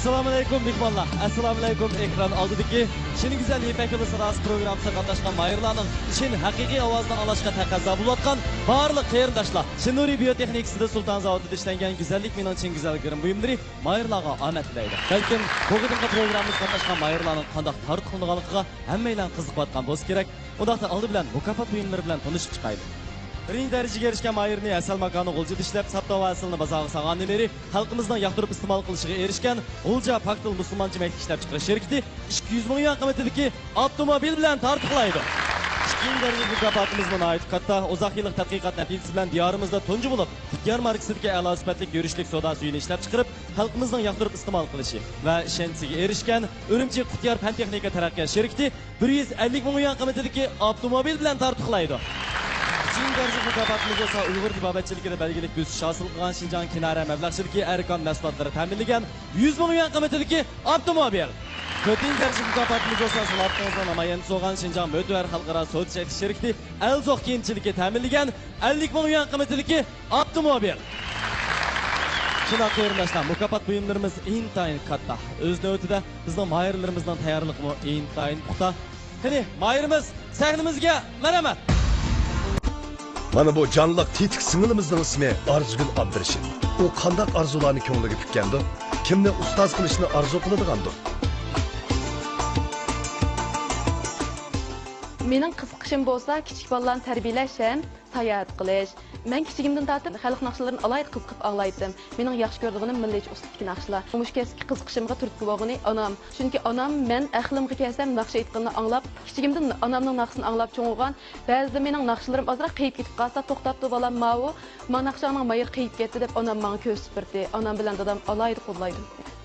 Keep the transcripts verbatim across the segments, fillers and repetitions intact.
ئەسسالامۇئەلەيكۇم مېھمانلار، ئەسسالامۇئەلەيكۇم ئېكران ئالدىدىكى شېنىڭ گۈزەل يىپەك يولى ساداسى پروگراممىسىغا قاتناشقان ماھىرلارنىڭ چىن ھەقىقىي ئاۋازىنى ئاڭلاشقا تەقەززا بولۇۋاتقان بارلىق قېرىنداشلار. شىنۇرى بىيو تېخنىكىسىدا سۇلتان زاۋۇتىدا ئىشلەنگەن گۈزەللىك مېنىڭ چىن گۈزەل گىرىم بۇيۇملىرى ماھىرلارغا ئامەت تىلەيدۇ. بەلكىم بۇ قېتىمقى پروگراممىمىزغا قاتناشقان ماھىرلارنىڭ قانداق تارتۇقلىنىدىغانلىقىغا ھەممەيلەن قىزىقىۋاتقان بولسا كېرەك. ئۇنداقتا ئالدى بىلەن مۇكاپات بۇيۇملىرى بىلەن تانىشىپ چىقايلى. بىرىنچى دەرىجىگە ئېرىشكەن ماھىرنى ھەسەل ماكانى غۇلجىدا ئىشلەپ، ساپ تاۋا ھەسىلىنى بازارغا سالغاندىن بېرى خەلقىمىزنىڭ ياقتۇرۇپ ئىستېمال قىلىشىغا ئېرىشكەن غۇلجا پاك تىل مۇسۇلمانچە مەيدىك ئىشلەپچىقىرىش شىركىتى ئىككى يۈز مىڭ يۈەن قىممىتىدىكى ئاپتوموبىل بىلەن تارتۇقلايدۇ. ئىككىنچى دەرىجىلىك مۇكاپاتىمىزمۇ ناھايىتى كاتتا. ئۇزاق يىللىق تەتقىقات نەتىجىسى بىلەن دىيارىمىزدا تۇنجى بولۇپ قۇتيار ماركىسىدىكى ئەلا سۈپەتلىك يۈرۈشلۈك سودا سۈيىنى ئىشلەپچىقىرىپ، خەلقىمىزنىڭ ياقتۇرۇپ ئىستېمال قىلىشى ۋە ئىشەنچىسىگە ئېرىشكەن ئۈرۈمچى قۇتيار پەن تېخنىكا تەرەققىيات شىركىتى بىر يۈز ئەللىك مىڭ يۈەن قىممىتىدىكى ئاپتوموبىل بىلەن تارتۇقلايدۇ. ئۈچىنچى دەرىجىلىك مۇكاپاتىمىز بولسا ئۇيغۇر تېبابەتچىلىكىدە بەلگىلىك بۆسۈش ھاسىل قىلغان شىنجاڭ كىنارە مەبلەغچىلىكى ئەركان مەھسۇلاتلىرى تەمىنلىگەن يۈز مىڭ يۈەن قىممىتىدىكى ئاپتوموبىل. تۆتىنچى دەرىجىلىك مۇكاپاتىمىز بولسا سانائەتىڭىزنىڭ نامايەندىسى بولغان شىنجاڭ مۆتىۋەر خەلقئارا سودا چەكلىك شىركىتى ئەلزوق كىيىمچىلىكى تەمىنلىگەن ئەللىك مىڭ يۈەن قىممىتىدىكى ئاپتوموبىل. شۇنداق قېرىنداشلار، مۇكاپات بۇيۇملىرىمىز ئىنتايىن كاتتا. ئۆز نۆۋىتىدە بىزنىڭ ماھىرلىرىمىزنىڭ تەييارلىقىمۇ ئىنتايىن پۇختا. قېنى، ماھىرىمىز سەھنىمىزگە مەرھەمەت! مانا بۇ جانلىق تېتىك سىڭلىمىزنىڭ ئىسمى ئارزۇگۈل ئابدۇرېشىت. ئۇ قانداق ئارزۇلارنى كۆڭلىگە پۈككەندۇ؟ كىمنى ئۇستاز قىلىشنى ئارزۇ قىلىدىغاندۇ؟ مېنىڭ قىزىقىشىم بولسا كىچىك بالىلارنى تەربىيەلەش ھەم ساياھەت قىلىش. مەن كىچىكىمدىن تارتىپ خەلق ناخشىلىرىنى ئالاھىدە قىزىقىپ ئاڭلايتتىم. مېنىڭ ياخشى كۆرىدىغىنىم مىللىيچە ئۇسلۇبتىكى ناخشىلار. مۇشۇ كەسىپكە قىزىقىشىمغا تۈرتكە بولغىنى ئانام. چۈنكى ئانام مەن ئەقلىمگە كەلسەم ناخشا ئېيتقىنىنى ئاڭلاپ، كىچىكىمدىن ئانامنىڭ ناخشىسىنى ئاڭلاپ چوڭ بولغان. بەزىدە مېنىڭ ناخشىلىرىم ئازراق قېيىپ كېتىپ قالسا، توختاپ تۇر بالام، ماۋۇ ما ناخشاڭنىڭ مايىرى قېيىپ كەتتى دەپ ئانام ماڭا كۆرسىتىپ بەردى. ئانام بىلەن دادام ئالاھىدە قوللايدۇ.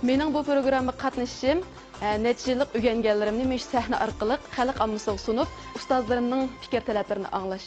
مېنىڭ بۇ پروگراممىغا قاتنىشىشىم، ئە، نەچچە يىللىق ئۆگەنگەنلىرىمنى مۇشۇ سەھنە ئارقىلىق خەلق ئاممىسىغا سۇنۇپ، ئۇستازلىرىمنىڭ پىكىر تەلەپلىرىنى ئاڭلاش.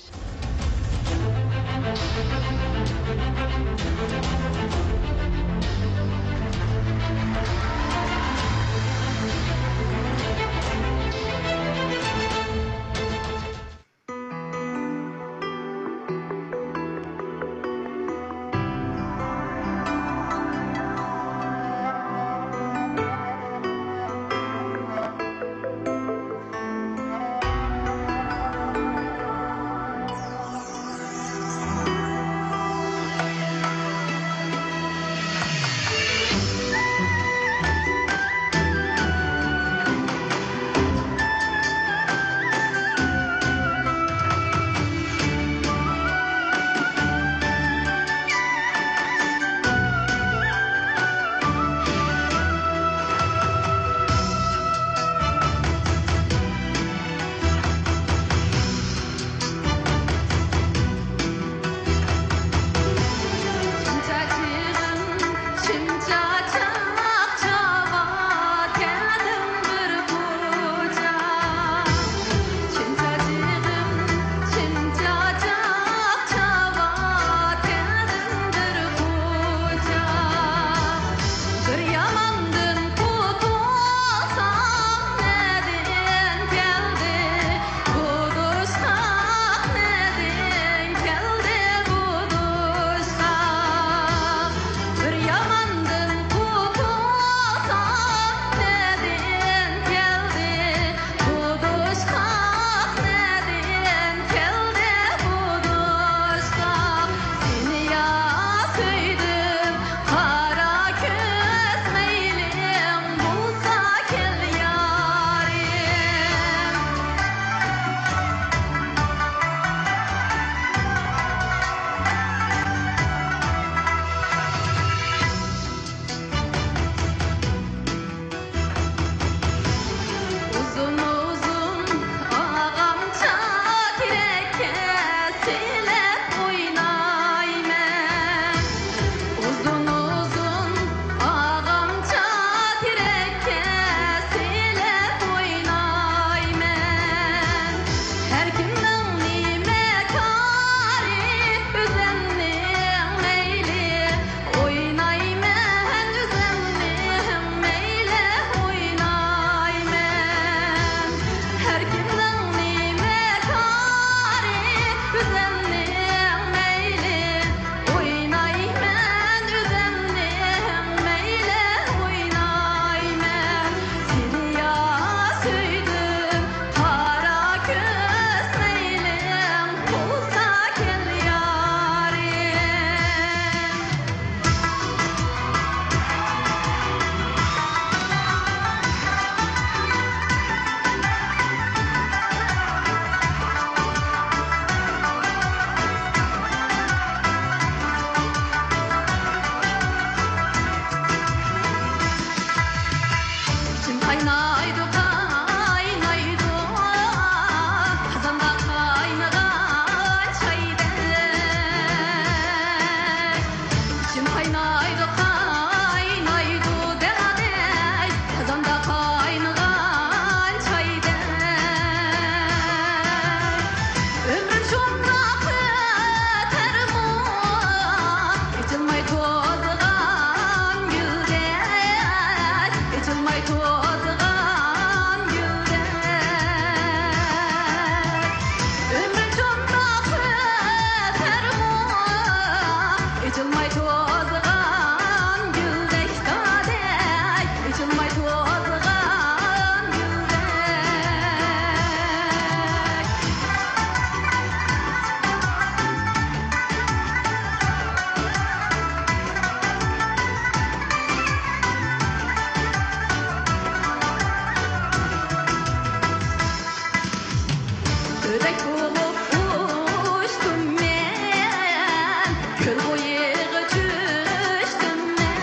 كۆل بويىغا چۈشتۈم مەن،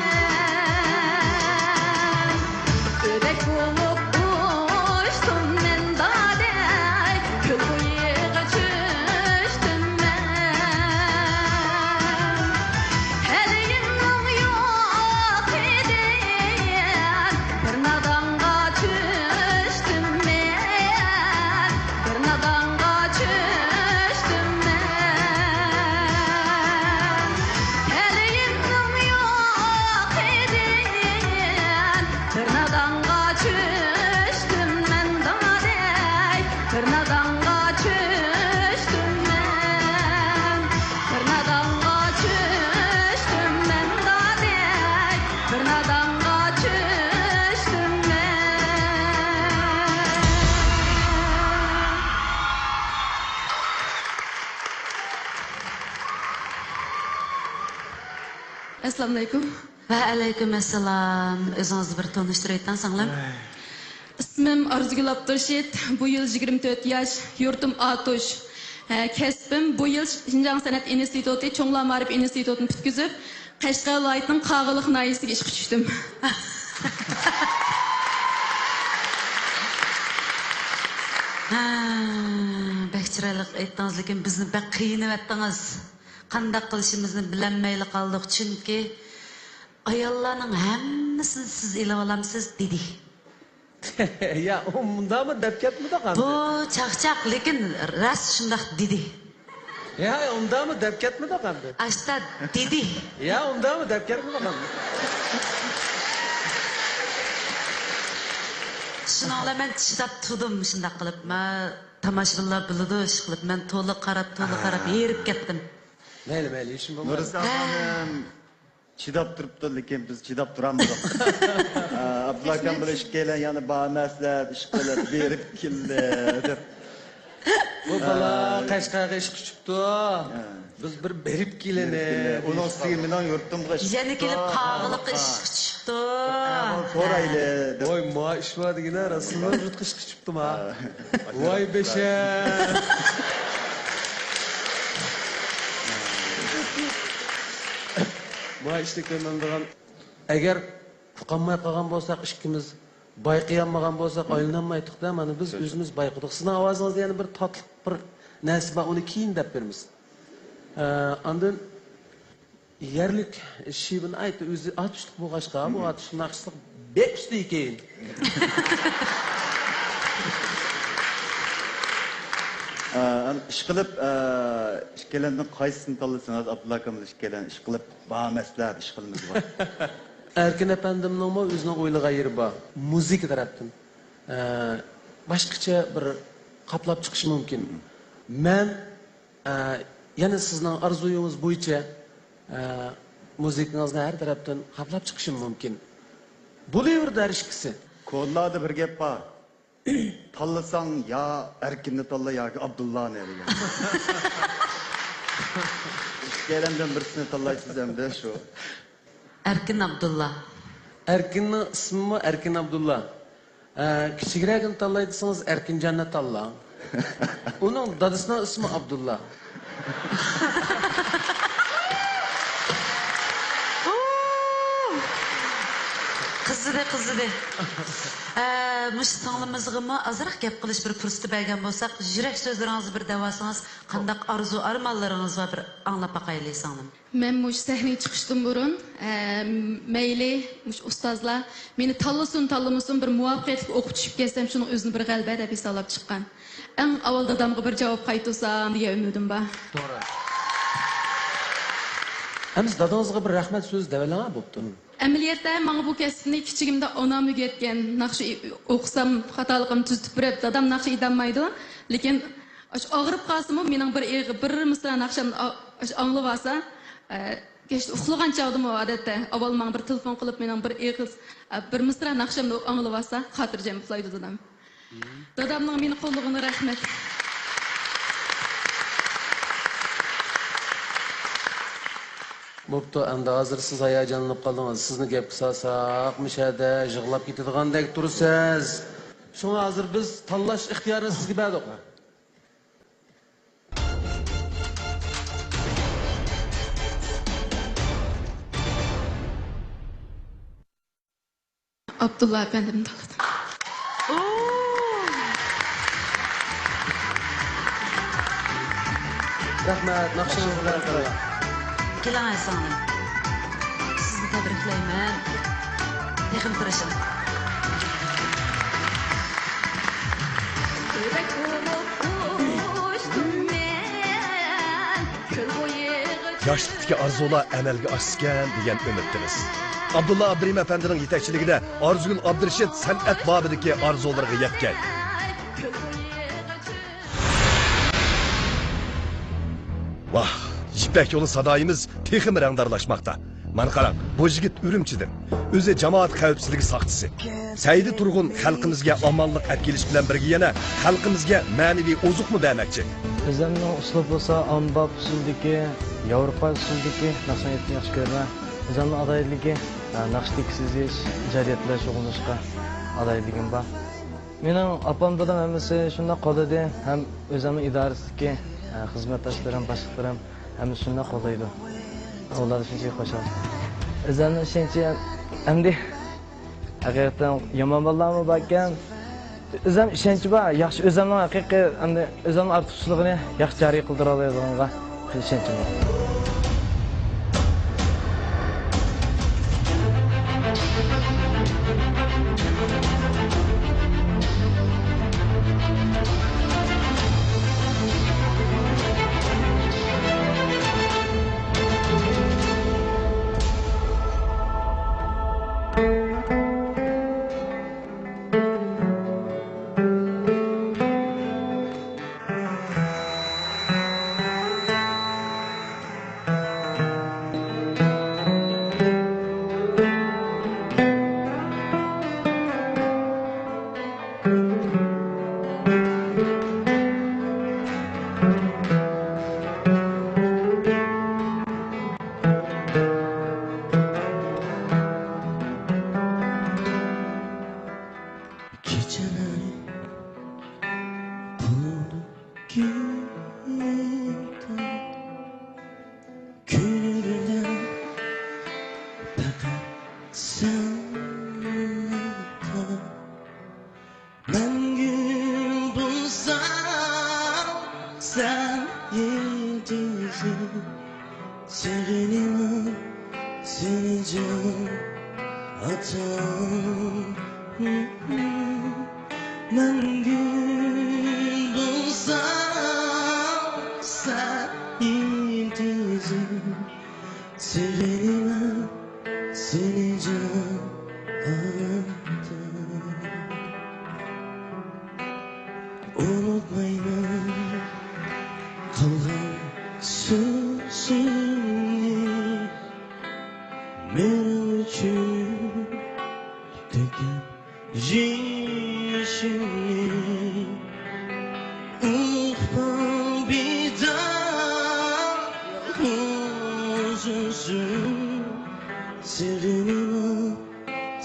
ئۆبەك بولۇپ ئۇچتۇم مەن دادەي، كۆل بويىغا چۈشتۈم مەن. ھەلىگىمنىڭ يوق ئىدى، بىر نادانغا چۈشتۈم مەن، بىر نادانغا چۈشتۈم مەن. ھەلىگىمنىڭ يوق ئىدى، بىر نادانغا چۈشتۈم مەن دادەي، بىر نادانغا چۈشتۈم مەن، بىر نادانغا چۈشتۈم مەن دادەي، بىر نادانغا چۈشتۈم مەن. ئەسسالامۇئەلەيكۇم. ۋەئەلەيكۇم ئەسسالام. ئۆزىڭىزنى بىر تونۇشتۇرۇۋېتىڭ، سىڭلىم. ئىسمىم ئارزۇگۈل ئابدۇرېشىت. بۇ يىل يىگىرمە تۆت ياش. يۇرتۇم ئاتۇش. ھە، كەسپىم، بۇ يىل شىنجاڭ سەنئەت ئىنستىتۇتى چوڭلار مائارىپ ئىنستىتۇتىنى پۈتكۈزۈپ، قەشقەر ۋىلايىتىنىڭ قاغىلىق ناھىيەسىگە ئىشقا چۈشتۈم. ھە، بەك چىرايلىق ئېيتتىڭىز، لېكىن بىزنى بەك قىينىۋەتتىڭىز. قانداق قىلىشىمىزنى بىلەلمەيلا قالدۇق، چۈنكى ئاياللارنىڭ ھەممىسىنى سىز ئېلىۋالامسىز، دېدى. يا، ئۇ مۇنداقمۇ دەپ كەتمىدۇق ئەمدى. بۇ چاقچاق، لېكىن راست شۇنداق دېدى. يا، ئۇنداقمۇ دەپ كەتمىدۇق ئەمدى. ئاشتا دېدى. يا، ئۇنداقمۇ دەپ كەتمىدۇق ئەمدى. شۇنىڭ بىلەن مەن چىداپ تۇردۇم شۇنداق قىلىپ. ما، تاماشىبىنلار بىلىدۇ ئىشقىلىپ، مەن تولا قاراپ، تولا قاراپ ھېرىپ كەتتىم. مەيلى، مەيلى، ھېچنېمە بولمىدى. نۇرىسا خانىم چىداپ تۇرۇپتۇ، لېكىن بىز چىداپ تۇرالمىدۇق. ئا، ئابدۇللا ئاكام بىلەن ئىككىيلەن يەنە بار مەسلىھەت، ئىشقىلىپ بېرىپ كېلدى دەپ. بۇ بالا ئا، قەشقەرگە ئىشقا چۈشۈپتۇ. ھە. بىز بىر بېرىپ كېلىنى. بېرىپ كېلىنى. ئۇنىڭ ئۈستىگە مېنىڭ يۇرتۇمغا ئىشقا چۈشۈپتۇ. يەنە كېلىپ قاغىلىققا ئىشقا چۈشۈپتۇ. ئەھۋال سورايلى دەپ. ۋاي، ما ئىش بار دېگىنە، راستلا يۇرتقا ئىشقا چۈشۈپتۇ. ۋاي بېشى. ما ئىشنى كۆرمەمدىغان. ئەگەر ئۇقالماي قالغان بولساق ئىككىمىز، بايقىيالمىغان بولساق ئايلىنالمايتتۇق-دە، مانا بىز ئۆزىمىز بايقىدۇق. سىزنىڭ ئاۋازىڭىزدا يەنە بىر تاتلىق بىر نەرسە بار، ئۇنى كېيىن دەپ بېرىمىز. ئە، ئاندىن يەرلىك شىۋىنى ئېيتتى، ئۆزى ئاتۇشلۇق بولغاچقا، بۇ ئاتۇشلۇق ناخشىلىق بەك ئۈستىگە كېيىن. ئە، ئىشقىلىپ، ئە، ئىككىيلەندىن قايسىسىنى تاللىسىڭىز، ئابدۇللا ئاكامىز ئىككىيلەن ئىشقىلىپ بار مەسلىھەت ئىشقىلىمىز بار. ئەركىن ئەپەندىمنىڭمۇ ئۆزىنىڭ ئويلىغان يېرى بار. مۇزىكا تەرەپتىن، ئە، باشقىچە بىر قاپلاپ چىقىشى مۇمكىن. مەن ئە، يەنە سىزنىڭ ئارزۇيىڭىز بويىچە، ئە، مۇزىكىڭىزنى ھەر تەرەپتىن قاپلاپ چىقىشىم مۇمكىن. بولۇۋېرىدۇ ھەر ئىككىسى. كونىلاردا بىر گەپ بار. تاللىساڭ يا ئەركىننى تاللا ياكى ئابدۇللانى دېگەن. ئىككىيلەندىن بىرسىنى تاللايسىز ئەمدى شۇ. ئەركىن ئابدۇللا. ئەركىننىڭ ئىسمىمۇ ئەركىن ئابدۇللا. ئە، كىچىكرەكنى تاللاي دېسىڭىز، ئەركىنجاننى تاللاڭ. ئۇنىڭ دادىسىنىڭ ئىسمى ئابدۇللا. قىزىدى، قىزىدى. ئە، مۇشۇ سىڭلىمىزغىمۇ ئازراق گەپ قىلىش بىر پۇرسىتى بەرگەن بولساق، يۈرەك سۆزلىرىڭىزنى بىر دەۋالسىڭىز، قانداق ئارزۇ ئارمانلىرىڭىز بار، بىر ئاڭلاپ باقايلى، سىڭلىم. مەن مۇشۇ سەھنىگە چىقىشتىن بۇرۇن، ئە، مەيلى مۇشۇ ئۇستازلار مېنى تاللىسۇن، تاللىمىسۇن، بىر مۇۋەپپەقىيەتلىك ئوقۇپ چۈشۈپ كەتسەم، شۇنىڭ ئۆزىنى بىر غەلىبە دەپ ھېسابلاپ چىققان. ئەڭ ئاۋۋال دادامغا بىر جاۋاب قايتۇرسام دېگەن ئۈمىدىم بار. توغرا. ئەمىسە دادىڭىزغا بىر رەھمەت سۆزى دەۋېلىڭا، بوپتۇ. ئەمەلىيەتتە، ماڭا بۇ كەسىپنى كىچىكىمدە ئانام ئۆگەتكەن. ناخشا ئوقۇسام، خاتالىقىمنى تۈزىتىپ بېرىپ، دادام ناخشا ئېيتالمايدۇ. لېكىن ئاشۇ ئاغرىپ قالسىمۇ، مېنىڭ بىر ئېغ-، بىر مىسرا ناخشامنى ئا-، ئاشۇ ئاڭلىۋالسا، ئە، كەچتە ئۇخلىغان چاغدىمۇ ئادەتتە ئاۋۋال ماڭا بىر تېلېفون قىلىپ، مېنىڭ بىر ئېغىز، ئە، بىر مىسرا ناخشامنى ئاڭلىۋالسا، خاتىرجەم ئۇخلايدۇ دادام. دادامنىڭ مېنى قوللىغىنىغا رەھمەت. بوپتۇ، ئەمدى ھازىر سىز ھاياجانلىنىپ قالدىڭىز. سىزنى گەپكە سالساق، مۇشۇ يەردە يىغلاپ كېتىدىغاندەك تۇرىسىز. شۇڭا ھازىر بىز تاللاش ئىختىيارىنى سىزگە بەردۇق. ئابدۇللا ئەپەندىمنى تاللىدىم. رەھمەت، ناخشىڭىزغا بارىكاللا. كېلىڭ، ئەسلىڭىز. سىزنى تەبرىكلەيمەن. تېخىمۇ تىرىشىڭ. ياشلىقتىكى ئارزۇلار ئەمەلگە ئاشسىكەن دېگەن ئۈمىدتىمىز. ئابدۇللا ئابدۇرېھىم ئەپەندىنىڭ يېتەكچىلىكىدە ئارزۇگۈل ئابدۇرېشىت سەنئەت بابىدىكى ئارزۇلىرىغا يەتكەي. ۋاھ، يىپەك يولى سادايىمىز تېخىمۇ رەڭدارلاشماقتا. مانا قاراڭ، بۇ يىگىت ئۈرۈمچىدىن. ئۆزى جامائەت خەۋپسىزلىكى ساقچىسى. سەئىدى تۇرغۇن خەلقىمىزگە ئامانلىق ئەپ كېلىش بىلەن بىرگە يەنە خەلقىمىزگە مەنىۋى ئوزۇقمۇ بەرمەكچى. ئۆزۈمنىڭ ئۇسلۇب بولسا ئامباب ئۇسۇلىدىكى، ياۋروپا ئۇسۇلىدىكى ناخشا ئېيتىشنى ياخشى كۆرىمەن. ئۆزۈمنىڭ ئالاھىدىلىكى، ئە، ناخشا تېكىست يېزىش، ئىجادىيەت بىلەن شۇغۇللىنىشقا ئالاھىدىلىكىم بار. مېنىڭ ئاپام، دادام ھەممىسى شۇنداق قوللىدى ھەم ئۆزۈمنىڭ ئىدارىسىدىكى، ئە، خىزمەتداشلىرىم، باشلىقلىرىم ھەممىسى شۇنداق قوللايدۇ. ئۇلار شۇنچىلىك خۇشال. ئۆزۈمنىڭ ئىشەنچى ئەمدى ھەقىقەتەن يامان بالىلارمۇ باركەن. ئۆزۈم ئىشەنچى بار، ياخشى، ئۆزۈمنىڭ ھەقىقىي، ئەمدى ئۆزۈمنىڭ ئارتۇقچىلىقىنى ياخشى جارى قىلدۇرالايدىغانغا ئىشەنچىم بار. كېچىلەر بولدى كېتىپ، كۈنلەر پەقەت سەن مەڭگۈ بولساڭ سەن يىلتىزىم. سېغىنىمەن سېنى جان ئاتام. مەڭگۈ بولساڭ سەن يىلتىزىم. سېغىنىمەن سېنى جان ئاتام. ئۇنتۇمايمەن قالغان سۆزۈڭنى، مېنىڭ ئۈچۈن تۆككەن يېشىمنى. ئۇنتۇپ بىدار ھۇزۇرسىز سېغىنىمەن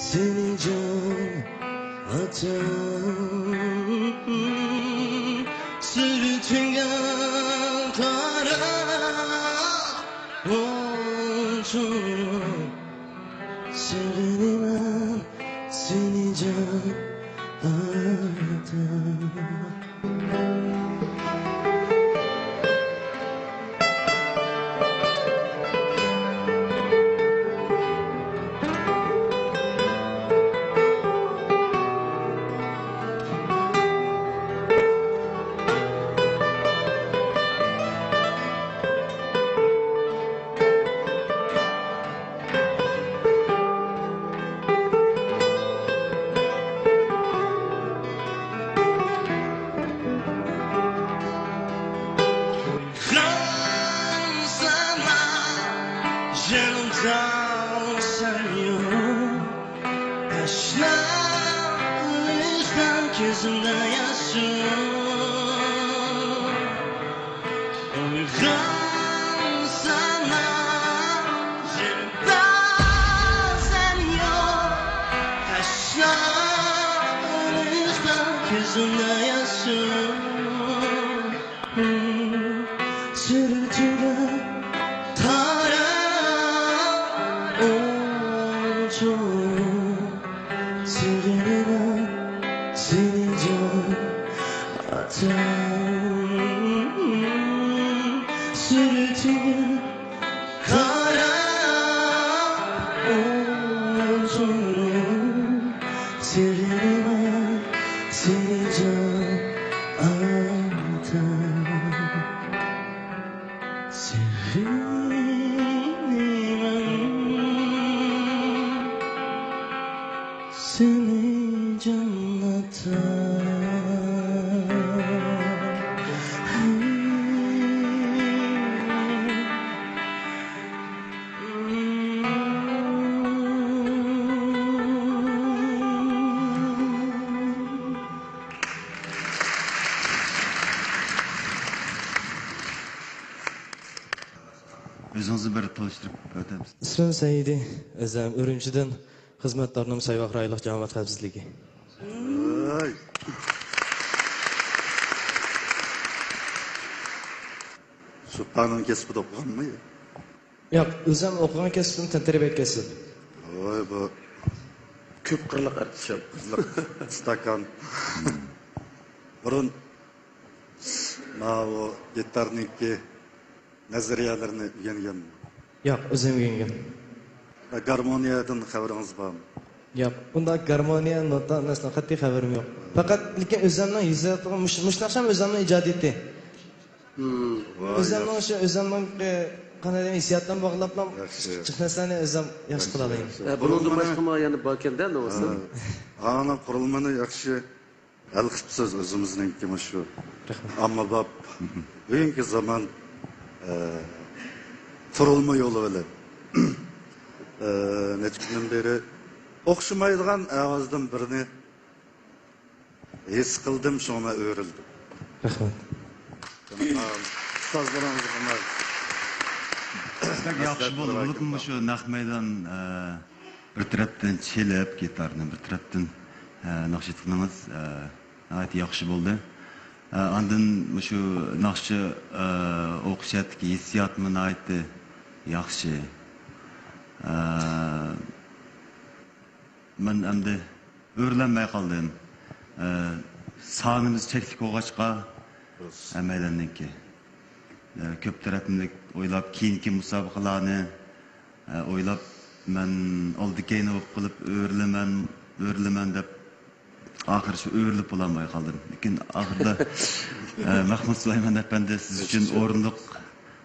سېنى جان ئاتام. سۈرتۈڭگە قارا ئۇنتۇپ سېغىنىمەن سېنى جان ئاتام. قويغان سانا جېنىمدا سەن يوق، تەشنالىقتىن كۆزۈمدە ياش يوق. ئويغانسانا يەنە سەن يوق، تەشنالىقتا كۆزۈمدە ياش يوق. سۈرىتىڭگە قاراپ ئولتۇر. بىر تونۇشتۇرۇپ ئۆتەمسىز؟ ئىسمىم سەئىدى، ئۆزۈم ئۈرۈمچىدىن. خىزمەتدارنىم سايۋاق رايونلۇق جامائەت خەۋپسىزلىكى. ۋاي. شۇ قانۇن كەسپىدە ئوقۇغانمۇ؟ ياق، ئۆزۈم ئوقۇغان كەسپىم تەنتەربىيە كەسپى. ۋاي، بۇ كۆپ قىرلىق ئارتىس. كۆپ قىرلىق ئىستاكان. بۇرۇن ماۋۇ گىتارنىڭكى نەزەرىيەلىرىنى ئۆگەنگەنمۇ؟ ياق، ئۆزۈم ئۆگەنگەن. ۋە گارمونىيەدىن خەۋىرىڭىز بارمۇ؟ ياق، بۇنداق گارمونىيە، نوتا، نەرسىدىن قەتئىي خەۋىرىم يوق. پەقەت لېكىن ئۆزۈمنىڭ يېزىۋاتقان مۇش-، مۇشۇ ناخشام ئۆزۈمنىڭ ئىجادىيىتى. ۋاي، ئۆزۈمنىڭ ياخشى. شۇ ئۆزۈمنىڭ، ئە، قانداق دەيمەن، ھېسسىياتىمنى باغلاپلا ياخشى. جىق نەرسىلەرنى ئۆزۈم ياخشى قىلالايمەن. ئە، بۇنىڭدىن باشقىمۇ يەنە باركەن-دە، نوۋاسى. ھە. ئانا قۇرۇلمىنى ياخشى ھەل قىپسىز، ئۆزىمىزنىڭكى مۇشۇ رەھمەت. ئاممىباب بۈگۈنكى زامان، ئە، قۇرۇلما يولى بىلەن، ئە، نەچچە كۈندىن بېرى ئوخشىمايدىغان ئاۋازدىن بىرنى ھېس قىلدىم، شۇڭا مەن ئۆرۈلدۈم. رەھمەت. ئۇستازلىرىڭىزغا بەك ياخشى بولدى. بولۇپمۇ شۇ نەق مەيدان، ئە، بىر تەرەپتىن چېلىپ، گىتارنى بىر تەرەپتىن، ئە، ناخشا ئېيتقىنىڭىز، ئە، ناھايىتى ياخشى بولدى. ئە، ئاندىن مۇشۇ ناخشا، ئە، ئوقۇش ھەققىدىكى ھېسسىياتمۇ ناھايىتى ياخشى. ئە، مەن ئەمدى ئۆرۈلەلمەي قالدىم. ئە، سانىمىز چەكلىك بولغاچقا، ھەممەيلەننىڭكى، ئە، كۆپ تەرەپلىمىلىك ئويلاپ، كېيىنكى مۇسابىقىلەرنى، ئە، ئويلاپ، مەن ئالدى كەينى بولۇپ قېلىپ ئۆرۈلىمەن، ئۆرۈلىمەن دەپ، ئاخىرى شۇ ئۆرۈلۈپ بولالماي قالدىم. لېكىن ئاخىرىدا، ئە، مەخمۇت سۇلايمان ئەپەندى سىز ئۈچۈن ئورۇنلۇق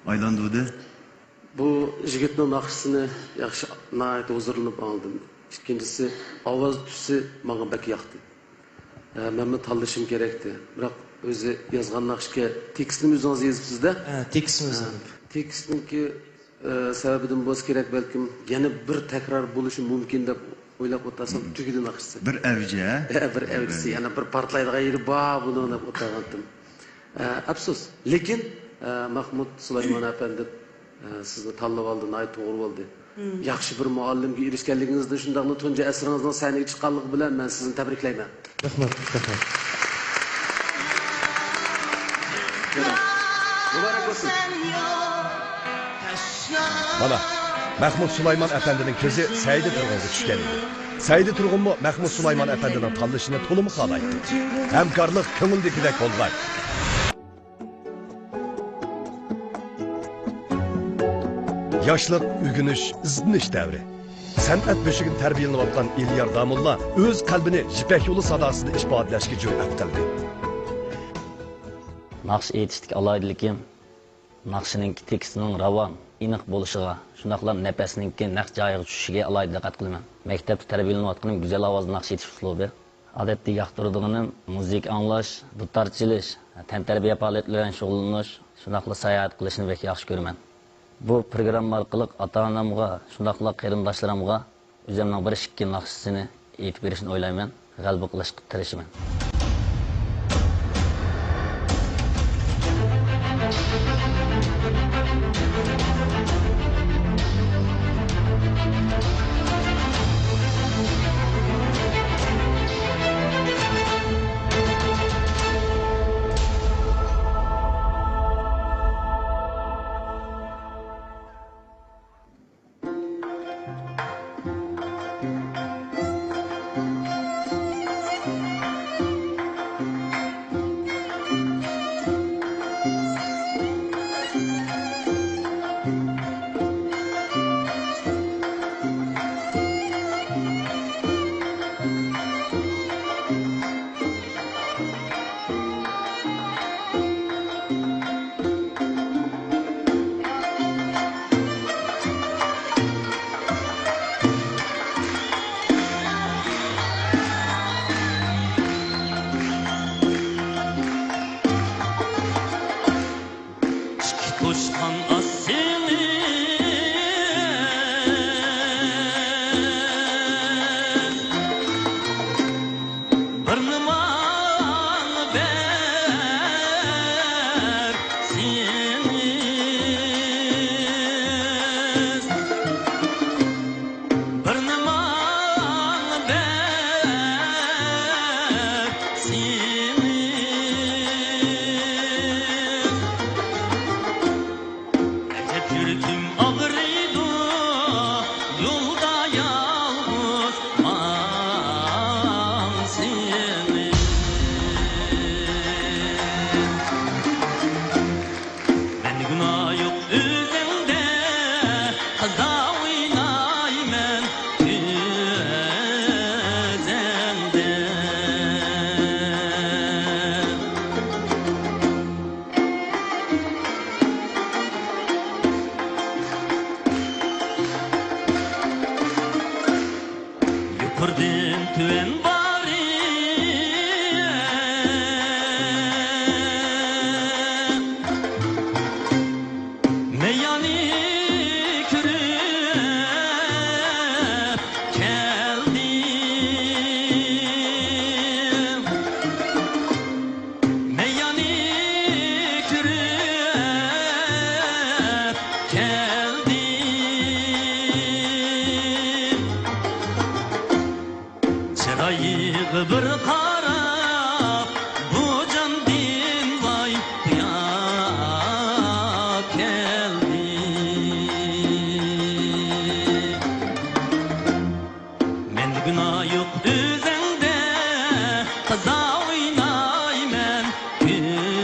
ئايلاندۇردى. بۇ يىگىتنىڭ ناخشىسىنى ياخشى، ناھايىتى ھۇزۇرلىنىپ ئاڭلىدىم. ئىككىنچىسى، ئاۋاز تۈسى ماڭا بەك ياقتى. ئە، مەنمۇ تاللىشىم كېرەكتى. بىراق ئۆزى يازغان ناخشىكەن، تېكىستنىمۇ ئۆزىڭىز يېزىپسىز-دە؟ ھە، تېكىستمۇ ئۆزۈم. ھە، تېكىستنىڭكى، ئە، سەۋەبىدىن بولسا كېرەك، بەلكىم يەنە بىر تەكرار بولۇشى مۇمكىن دەپ ئويلاپ ئولتۇرسام، تۈگىدى ناخشىسى. بىر ئەۋجى، ھە؟ ھە، بىر ئەۋجىسى، يەنە بىر پارتلايدىغان يېرى بار بۇنىڭ دەپ ئولتۇرغانتىم. ئە، ئەپسۇس. لېكىن، ئە، مەخمۇت سۇلايمان ئەپەندى، ئە، سىزنى تاللىۋالدى، ناھايىتى توغرا بولدى. ياخشى بىر مۇئەللىمگە ئېرىشكەنلىكىڭىزدىن، شۇنداقلا تۇنجى ئەسىرىڭىزنىڭ سەھنىگە چىققانلىقى بىلەن مەن سىزنى تەبرىكلەيمەن. رەھمەت، رەھمەت. مۇبارەك بولسۇن. مانا، مەخمۇت سۇلايمان ئەپەندىنىڭ كۆزى سەئىدى تۇرغۇنغا چۈشكەن ئىدى. سەئىدى تۇرغۇنمۇ مەخمۇت سۇلايمان ئەپەندىنىڭ تاللىشىنى تولىمۇ خالايتتى. ھەمكارلىق كۆڭۈلدىكىدەك بولغاي. ياشلىق، ئۆگىنىش، ئىزدىنىش دەۋرى. سەنئەت بۆشۈكىدە تەربىيەلىنىۋاتقان ئېلىيار داموللا ئۆز قەلبىنى يىپەك يولى ساداسىدا ئىپادىلەشكە جۈرئەت قىلدى. ناخشا ئېيتىشتىكى ئالاھىدىلىكىم ناخشىنىڭكى تېكىستىنىڭ راۋان، ئېنىق بولۇشىغا، شۇنداقلا نەپەسنىڭكى نەق جايىغا چۈشۈشىگە ئالاھىدە دىققەت قىلىمەن. مەكتەپتە تەربىيەلىنىۋاتقىنىم گۈزەل ئاۋازدا ناخشا ئېيتىش ئۇسلۇبى. ئادەتتە ياقتۇرىدىغىنىم مۇزىكا ئاڭلاش، دۇتار چېلىش، تەنتەربىيە پائالىيەتلىرى بىلەن شۇغۇللىنىش، شۇنداقلا ساياھەت قىلىشنى بەك ياخشى كۆرىمەن. بۇ پروگرامما ئارقىلىق ئاتا-ئانامغا، شۇنداقلا قېرىنداشلىرىمغا ئۆزۈمنىڭ بىر ئىككى ناخشىسىنى ئېيتىپ بېرىشنى ئويلايمەن، غەلىبە قىلىشقا تىرىشىمەن. ئوينايمەن كۆزۈڭدە. يۇقىرىدىن تۆۋەن بارىپ، مەيانى كۆرۈپ كەلدىم. مەيانى كۆرۈپ كەلدىم. چىرايىغا بىر قاراپ، بۇ جاندىن ۋاي قۇياپ كەلدىم. مەندە گۇناھ يوق ئۆزۈڭدە، قازا ئوينايمەن كۆزۈڭدە.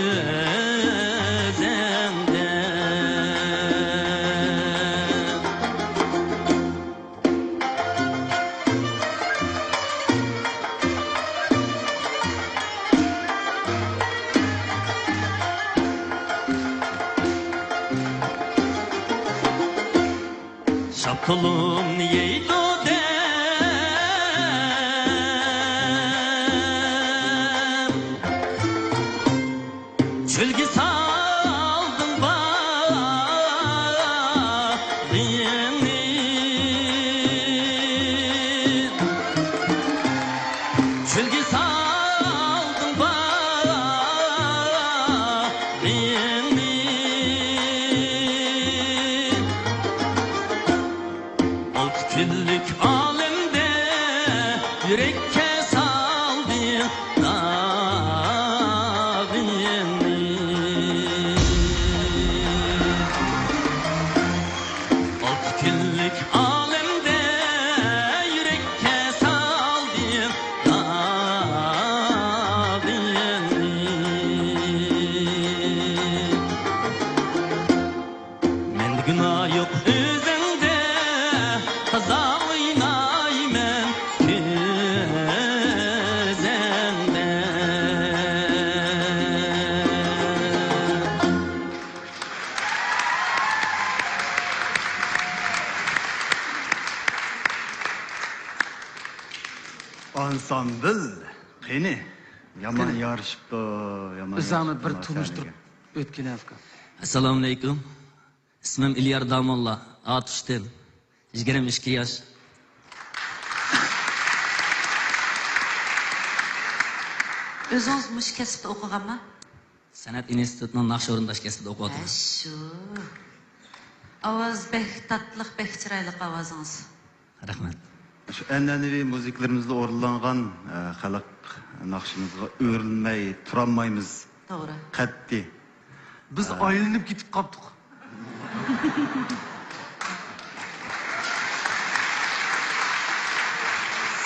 شاپتۇلۇمنى يەيدۇ دەم، چۆلگە سالدىڭ باغرىڭنى. چۆلگە سالدىڭ باغرىڭنى. ئالتە كۈنلۈك ئالەمدە يۈرەككە سالدىڭ داغىڭنى. ئالتە كۈنلۈك ئالەمدە يۈرەككە سالدىڭ داغىڭنى. مەندە گۇناھ يوق ئۆزۈڭدە، قازا ئوينايمەن كۆزۈڭدە. ئانسامبىل، قېنى؟ يامان قېنى؟ يارىشىپتۇ، يامان ئۆزۈڭنى يارىشىپتۇ بىر ماشائەللەرگە. تونۇشتۇرۇپ ئۆتكىلى ئاكا. ئەسسالامۇئەلەيكۇم. ئىسمىم ئىليار داموللا، ئاتۇشتىن. يىگىرمە ئىككى ياش. ئۆزىڭىز مۇشۇ كەسىپتە ئوقۇغانما؟ سەنئەت ئىنستىتۇتىنىڭ ناخشا ئورۇنداش كەسپىدە ئوقۇۋاتىمەن. ھە، شۇ. ئاۋاز بەك تاتلىق، بەك چىرايلىق ئاۋازىڭىز. رەھمەت. شۇ ئەنئەنىۋى مۇزىكىلىرىمىزدا ئورۇنلانغان، ئە، خەلق ناخشىمىزغا ئۆرۈلمەي تۇرالمايمىز. توغرا. قەتئىي. بىز ئايلىنىپ كېتىپ قاپتۇق.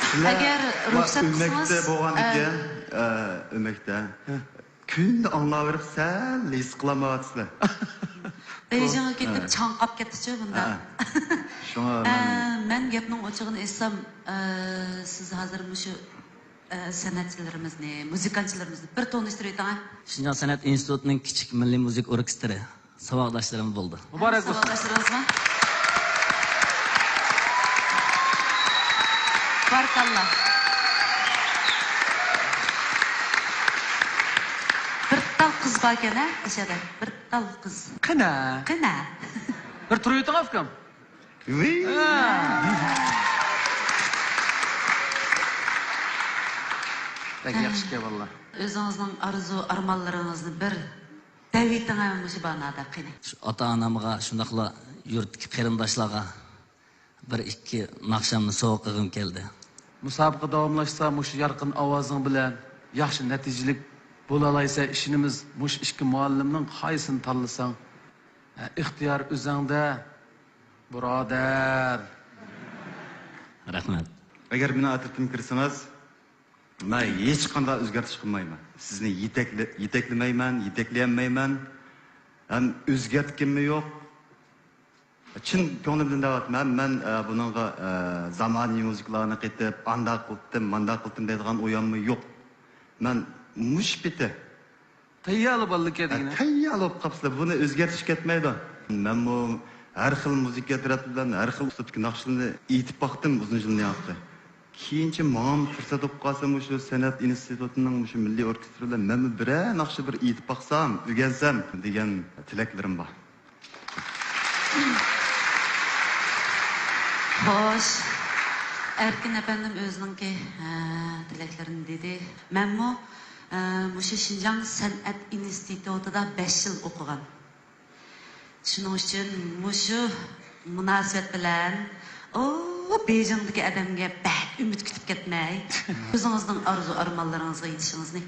سىلەر ئەگەر رۇخسەت قىلسىڭىز، ئۆمەكتە بولغان ئىكەن، ئە، ئۆمەكتە. كۈندە ئاڭلاۋېرىپ سەل ھېس قىلالمايۋاتىسىلەر. بېيجىڭغا كېتىپ چاڭقاپ كەتتىچۇ بۇنداق. ھە. شۇڭا ئە، مەن مەن گەپنىڭ ئوچۇقىنى ئېيتسام، ئە، سىز ھازىر مۇشۇ ئە، سەنئەتچىلىرىمىزنى، مۇزىكانتچىلىرىمىزنى بىر تونۇشتۇرۇۋېتىڭە. شىنجاڭ سەنئەت ئىنستىتۇتىنىڭ كىچىك مىللىي مۇزىكا ئوركېستىرى ساۋاقداشلىرىم بولدى. مۇبارەك بولسۇن. ساۋاقداشلىرىڭىزمۇ؟ بارىكاللا. بىر تال قىز باركەن ھە، ئەشەدە. بىر تال قىز. قېنى؟ قېنى؟ بىر تۇرۇۋېتىڭ ئاكام. ۋىي! بەك ياخشىكەن، ۋاللا. ئۆزىڭىزنىڭ ئارزۇ ئارمانلىرىڭىزنى بىر دەۋېتىڭە مۇشۇ بانادا قېنى. شۇ ئاتا-ئانامغا، شۇنداقلا يۇرتتىكى قېرىنداشلارغا بىر ئىككى ناخشامنى سوۋغا قىلغۇم كەلدى. مۇسابىقە داۋاملاشسا، مۇشۇ يارقىن ئاۋازىڭ بىلەن ياخشى نەتىجىلىك بولالايسەن، ئىشىنىمىز. مۇشۇ ئىككى مۇئەللىمنىڭ قايسىنى تاللىساڭ، ئىختىيار ئۆزۈڭدە. بۇرادەر. رەھمەت. ئەگەر مېنىڭ ئەترىتىمگە كىرسىڭىز، مەن ھېچقانداق ئۆزگەرتىش قىلمايمەن. سىزنى يېتەكلە-، يېتەكلىمەيمەن، يېتەكلىيەلمەيمەن. ھەم ئۆزگەرتكىنىممۇ يوق. چىن كۆڭلۈمدىن دەۋاتىمەن. مەن، ئە، بۇنىڭغا، ئە، زامانىۋى مۇزىكىلارنى قېتىپ، ئانداق قىلدىم، مانداق قىلدىم دەيدىغان ئويۇممۇ يوق. مەن مۇشۇ پېتى تەييارلا بالىلىككە ھە، دېگىنە. تەييار بولۇپ قاپسىلەر. بۇنى ئۆزگەرتىش كەتمەيدۇ. مەنمۇ ھەر خىل مۇزىكا تەرەپى بىلەن ھەر خىل ئۇسلۇبتىكى ناخشىلارنى ئېيتىپ باقتىم ئۇزۇن يىلنى ياقتى. كېيىنچە ماڭا پۇرسەت بولۇپ قالسا، مۇشۇ سەنئەت ئىنستىتۇتىنىڭ مۇشۇ مىللىي ئوركېستىرى بىلەن مەنمۇ بىرەر ناخشا بىر ئېيتىپ باقسام، ئۆگەنسەم دېگەن تىلەكلىرىم بار. خوش. ئەركىن ئەپەندىم ئۆزىنىڭكى، ئە، تىلەكلىرىنى دېدى. مەنمۇ، ئە، مۇشۇ شىنجاڭ سەنئەت ئىنستىتۇتىدا بەش يىل ئوقۇغان. شۇنىڭ ئۈچۈن مۇشۇ مۇناسىۋەت بىلەن، ئۇ، بېيجىڭدىكى ئادەمگە بەك ئۈمىد كۈتۈپ كەتمەي، ئۆزىڭىزنىڭ ئارزۇ-ئارمانلىرىڭىزغا يېتىشىڭىزنى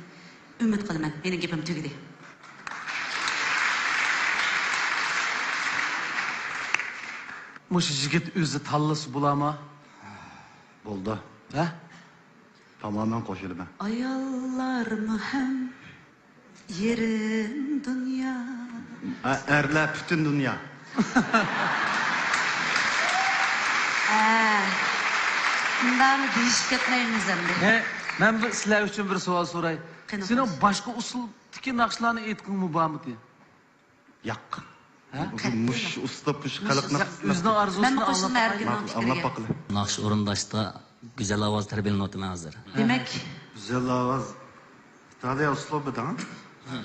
ئۈمىد قىلىمەن. مېنىڭ گېپىم تۈگىدى. مۇشۇ يىگىت ئۆزى تاللىسا بولامۇ؟ بولدى. ھە؟ تامامەن قوشۇلىمەن. ئاياللارمۇ ھەم يېرىم دۇنيا. ئە-، ئەرلەر پۈتۈن دۇنيا. ھە. مۇنداقنى دېيىشىپ كەتمەيمىز ئەمدى. ھە، مەن بىر سىلەر ئۈچۈن بىر سوئال سوراي. قېنى، سېنىڭ قوش. باشقا ئۇسۇلدىكى ناخشىلارنى ئېيتقۇڭمۇ بارمىدى؟ ياق. ھە؟ مۇشۇ، مۇشۇ ئۇسلۇب، مۇشۇ خەلقنىڭ مۇشۇ ئۆزىنىڭ ئارزۇسىنى مەنمۇ قوشۇلىمەن ئەركىننىڭ پىكرىگە. ئاڭلاپ باقىلى. ناخشا ئورۇنداشتا گۈزەل ئاۋاز تەربىيەلىنىۋاتىمەن ھازىر. دېمەك، گۈزەل ئاۋاز ئىتالىيە ئۇسلۇبىدا.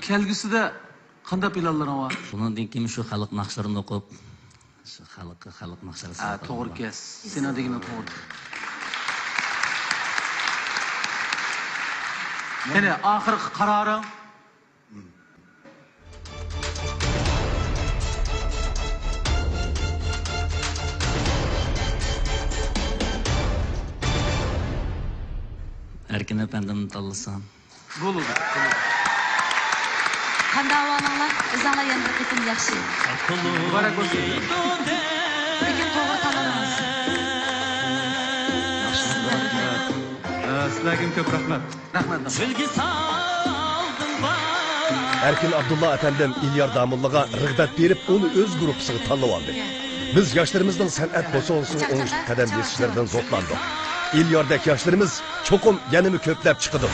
كەلگۈسىدە قانداق پىلانلىرىڭ بار؟ بۇنىڭدىن كېيىن شۇ خەلق ناخشىلىرىنى ئوقۇپ، شۇ خەلققە خەلق ناخشىلىرى ھە، سۆزلەپ توغرا بولىدۇ. كەس. سېنىڭ دېگىنىڭ توغرا. قېنى، ئاخىرقى قارارىڭ؟ ئەركىن ئەپەندىمنى تاللىسام. بولىدۇ. قانداق ئەھۋالىڭلار؟ ئۆزۈڭلار يەنە بىر قېتىم ياخشى. مۇبارەك بولسۇن. لېكىن توغرا تاللىدىڭىز. ئە، سىلەرگىمۇ كۆپ رەھمەت. رەھمەت. ئەركىن ئابدۇللا ئەپەندىم ئېلىيار داموللىغا رىغبەت بېرىپ، ئۇنى ئۆز گۇرۇپپىسىغا تاللىۋالدى. بىز ياشلىرىمىزنىڭ سەنئەت بوسۇغىسىغا ئوڭۇشلۇق قەدەم بېسىشلىرىدىن زوقلاندۇق. ئېلىياردەك ياشلىرىمىز چوقۇم يەنىمۇ كۆپلەپ چىقىدۇ.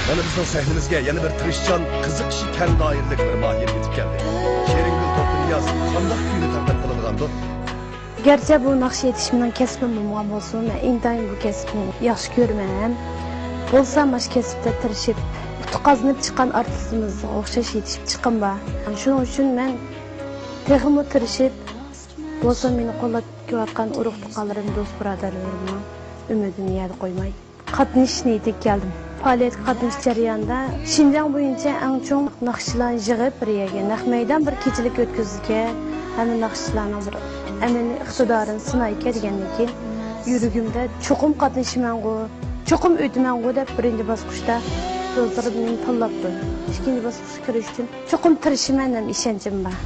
مانا بىزنىڭ سەھنىمىزگە يەنە بىر تىرىشچان، قىزىقىشى كەڭ دائىرىلىك بىر ماھىر يېتىپ كەلدى. شېرىنگۈل توختىنىياز قانداق كۈينى تەقدىم قىلىدىغاندۇ؟ گەرچە بۇ ناخشا ئېيتىش مېنىڭ كەسپىم بولمىغان بولسىمۇ، مەن ئىنتايىن بۇ كەسىپنى ياخشى كۆرىمەن. بولسا ماش كەسىپتە تىرىشىپ، ئۇتۇق قازىنىپ چىققان ئارتىسلىرىمىزغا ئوخشاش يېتىشىپ چىققىنىم بار. شۇنىڭ ئۈچۈن مەن تېخىمۇ تىرىشىپ، بولسا مېنى قوللاپ كېلىۋاتقان ئۇرۇق-تۇغقانلىرىم، دوست-بۇرادەرلىرىمنىڭ ئۈمىدىنى يەردە قويماي. قاتنىشىش نىيىتىگە كەلدىم. پائالىيەتكە قاتنىشىش جەريانىدا شىنجاڭ بويىچە ئەڭ چوڭ ناخشىچىلارنى يىغىپ، بىر يەرگە نەق مەيدان بىر كېچىلىك ئۆتكۈزىدىكەن، ھەممە ناخشىچىلاردىن بىر ئەمەلىي ئىقتىدارىنى سىنايدىكەن دېگەندىن كېيىن، يۈرىكىمدە چوقۇم قاتنىشىمەنغۇ، چوقۇم ئۆتىمەنغۇ دەپ بىرىنچى باسقۇچتا دوستلىرىم مېنى تاللاپتۇ. ئىككىنچى باسقۇچقا كىرىش ئۈچۈن چوقۇم تىرىشىمەن دەپ ئىشەنچىم بار.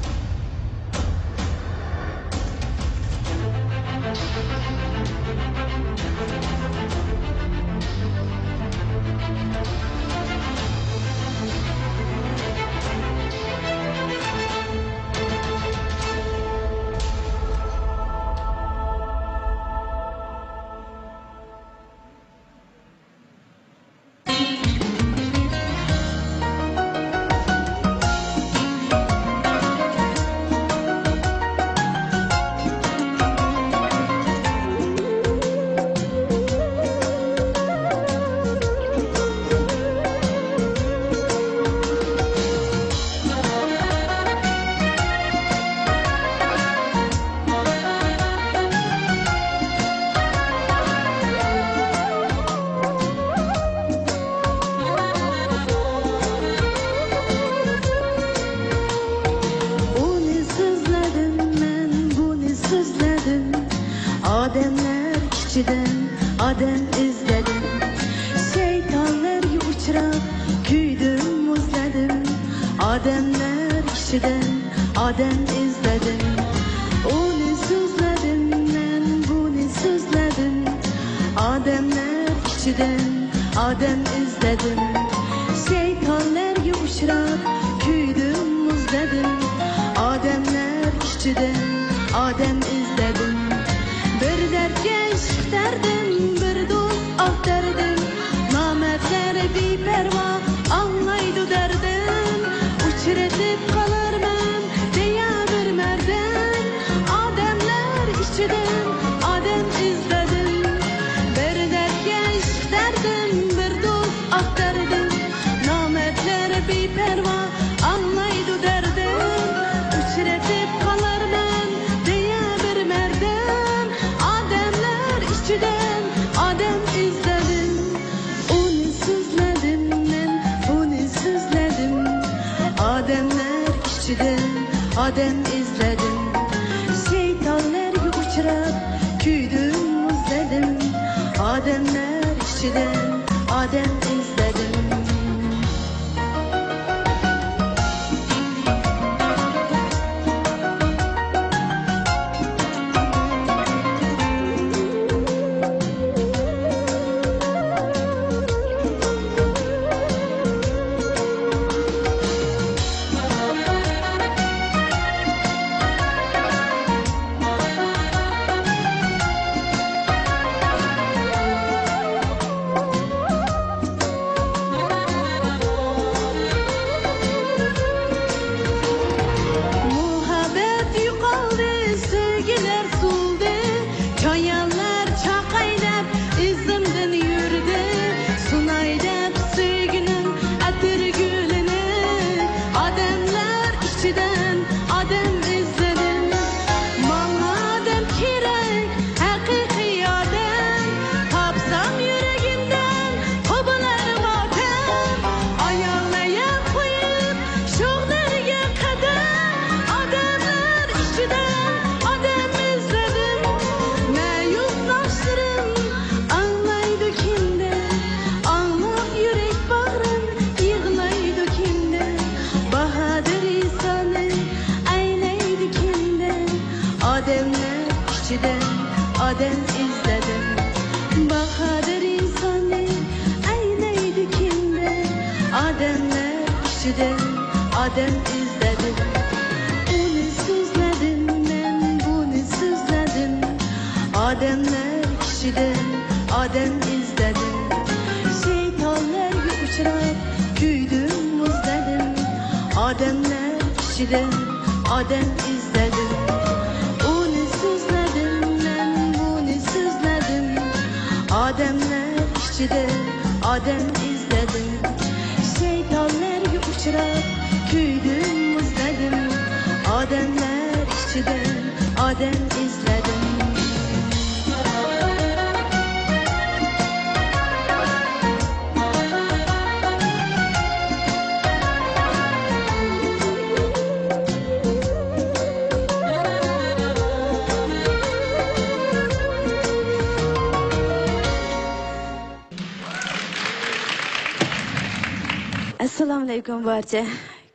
ئۇنى سۆزلىدىم مەن، بۇنى سۆزلىدىم. ئادەملەر ئىچىدىن ئادەم ئىزدىدىم. شەيتانلارغا ئۇچراپ كۆيدۈم، مۇزلىدىم. ئادەملەر ئىچىدىن ئادەم ئىزدىدىم. ئۇنى سۆزلىدىم مەن، بۇنى سۆزلىدىم. ئادەملەر ئىچىدىن ئادەم ئىزدىدىم. شەيتانلارغا ئۇچراپ كۆيدۈم، مۇزلىدىم. ئادەملەر ئىچىدىن ئادەم ئادەم ئىزلىدىم، بىر دەردكەش دەردىم، بىر دوست ئاختاردىم. نامەردلەر بىپەرۋا ئاڭلايدۇ دەردىم، ئۇچرىتىپ قالارمەن دېيە بىر مەردىم. ئادەملەر ئىچىدىن ئادەم ئىزلىدىم، ئۇنى سۆزلىدىم مەن، بۇنى سۆزلىدىم. ئادەملەر ئىچىدىن ئادەم ئىزلىدىم، شەيتانلارغا ئۇچراپ كۆيدۈم، مۇزلىدىم. ئادەملەر ئىچىدىن ئادەم ئىزلىدىم. مۇھەببەت يوقالدى، سۆيگۈلەر سولدى، چايانلار چاقايلاپ ئىزىمدىن يۈردى. سۇناي دەپ سۆيگۈنىڭ ئەتىر گۈلىنى، ئادەملەر ئىچىدىن ئادەم ئىزلىدىم. ماڭا ئادەم كېرەك، ھەقىقىي ئادەم، تاپسام يۈرىكىمدىن قوبۇلەر ماتەم. ئاياغنى يەپ قويۇپ، شوخلارغا قەدەم. ئادەملەر ئىچىدىن ئادەم ئىزلىدىم. مەيۈس ناخشىلىرىم ئاڭلايدۇ كىمدە، ئاڭلاپ يۈرەك باغرىم يىغلايدۇ كىمدە. باھادىر ئىنساننى ئەينەيدۇ كىمدە. ئادەملەر ئىچىدە ئادەم ئىزلىدىم. باھادىر ئىنساننى ئەينەيدۇ كىمدە. ئادەملەر ئىچىدە ئادەم ئىزلىدىم. ئۇنى سۆزلىدىم مەن، بۇنى سۆزلىدىم. ئادەملەر ئىچىدە ئادەم ئىزلىدىم. شەيتانلارغا ئۇچراپ كۆيدۈم، مۇزلىدىم. ئادەملەر ئىچىدە ئادەم ئىزلىدىم. ئۇنى سۆزلىدىم مەن، بۇنى سۆزلىدىم. ئادەملەر ئىچىدە ئادەم ئىزلىدىم. شەيتانلارغا ئۇچراپ كۆيدۈم، مۇزلىدىم. ئادەملەر ئىچىدە ئادەم ئىزلىدىم. ئەسسالامۇئەلەيكۇم بارچە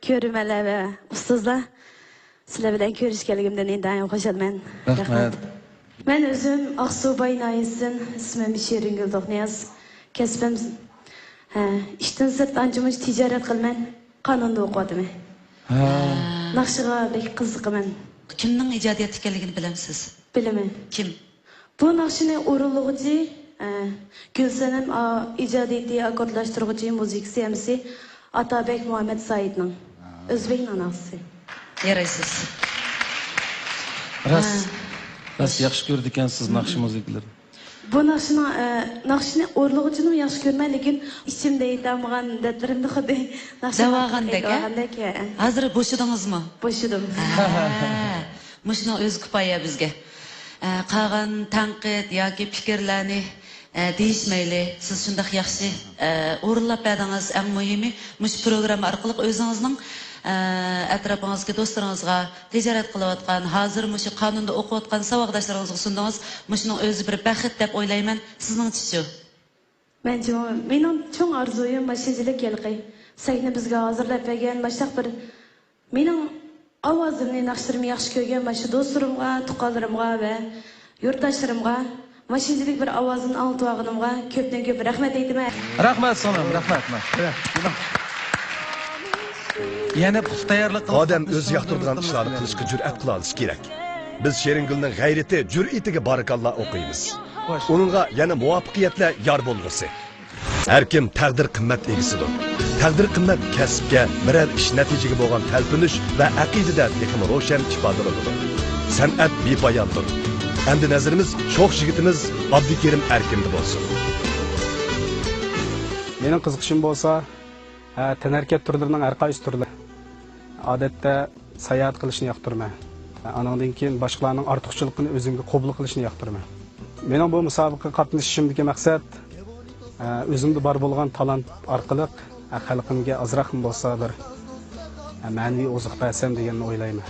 كۆرۈرمەنلەر ۋە ئۇستازلار. سىلەر بىلەن كۆرۈشكەنلىكىمدىن ئىنتايىن خۇشالمەن. رەھمەت. رەھمەت. مەن ئۆزۈم ئاقسۇ باي ناھىيەسىدىن، ئىسمىم شېرىنگۈل توقنىياز. كەسپىم، ھە، ئىشتىن سىرت ئانچە-مۇنچە تىجارەت قىلىمەن، قانۇندا ئوقۇۋاتىمەن. ھە. ناخشىغا بەك قىزىقىمەن. كىمنىڭ ئىجادىيەتتە ئىكەنلىكىنى بىلەمسىز؟ بىلىمەن. كىم؟ بۇ ناخشىنى ئورۇنلىغۇچى، ئە، گۈلسەنەم، ئا، ئىجادىيىتى، ئاككوردلاشتۇرغۇچى، مۇزىكىسى ھەممىسى ئاتابەك مۇھەممەد سايىتنىڭ، ئۆزبەكنىڭ ناخشىسى. يارايسىز. راست، ھە. راست ياخشى كۆرىدىكەنسىز ناخشا مۇزىكىلىرىنى. بۇ ناخشىنىڭ، ئە، ناخشىنى ئورۇنلىغۇچىنىمۇ ياخشى كۆرىمەن، لېكىن ئىچىمدە ئېيتالمىغان دەردلىرىمنى خۇددى ناخشا ئارقىلىق دەۋالغاندەك، ھە؟ ئېيتىۋالغاندەك، ھە. ھازىر بوشىدىڭىزمۇ؟ بوشىدىم. ھە. مۇشۇنىڭ ئۆزى كۇپايە بىزگە. ئە، قالغان تەنقىد ياكى پىكىرلەرنى، ئە، دېيىشمەيلى. سىز شۇنداق ياخشى، ئە، ئورۇنلاپ بەردىڭىز. ئەڭ مۇھىمى، مۇشۇ پروگرامما ئارقىلىق ئۆزىڭىزنىڭ، ئە، ئەتراپىڭىزدىكى دوستلىرىڭىزغا، تىجارەت قىلىۋاتقان، ھازىر مۇشۇ قانۇندا ئوقۇۋاتقان ساۋاقداشلىرىڭىزغا سۇندىڭىز. مۇشۇنىڭ ئۆزى بىر بەخت دەپ ئويلايمەن. سىزنىڭچىچۇ؟ مەنچىمۇ، مېنىڭ چوڭ ئارزۇيۇم ماشىنىچىلىك ھېلىقى سەھنە بىزگە ھازىرلاپ بەرگەن ماشۇنداق بىر مېنىڭ ئاۋازىمنى، ناخشىلىرىمنى ياخشى كۆرگەن ماشۇ دوستلىرىمغا، تۇغقانلىرىمغا ۋە يۇرتداشلىرىمغا ماشىنىچىلىك بىر ئاۋازىمنى ئاڭلىتىۋالغىنىمغا كۆپتىن كۆپ رەھمەت ئېيتىمەن. رەھمەت سىڭلىم، رەھمەت. يەنە پۇختا تەييارلىق قىلىپ ئادەم ئۆزى ياقتۇرىدىغان ئىشلارنى قىلىشقا جۈرئەت قىلالىشى كېرەك. بىز شېرىنگۈلنىڭ غەيرىتى، جۈرئىتىگە بارىكاللا ئوقۇيمىز. ئۇنىڭغا يەنە مۇۋەپپەقىيەتلەر يار بولغۇسى. ھەركىم تەقدىر-قىممەت ئىگىسىدۇر. تەقدىر-قىممەت كەسىپكە، بىرەر ئىش-نەتىجىگە بولغان تەلپۈنۈش ۋە ئەقىدىدە تېخىمۇ روشەن ئىپادىلىنىدۇ. سەنئەت بىپاياندۇر. ئەمدى نەزىرىمىز شوخ يىگىتىمىز ئابدۇكېرىم ئەركىندە بولسۇن. مېنىڭ قىزىقىشىم بولسا، ھە، تەنھەرىكەت تۈرلىرىنىڭ ھەر قايسى تۈرلىرى. ئادەتتە ساياھەت قىلىشنى ياقتۇرىمەن. ئانىڭدىن كېيىن باشقىلارنىڭ ئارتۇقچىلىقىنى ئۆزۈمگە قوبۇل قىلىشنى ياقتۇرىمەن. مېنىڭ بۇ مۇسابىقىگە قاتنىشىشىمدىكى مەقسەت، ئۆزۈمدە بار بولغان تالانت ئارقىلىق خەلقىمگە ئازراقمۇ بولسا بىر مەنىۋى ئوزۇق بەرسەم دېگەننى ئويلايمەن.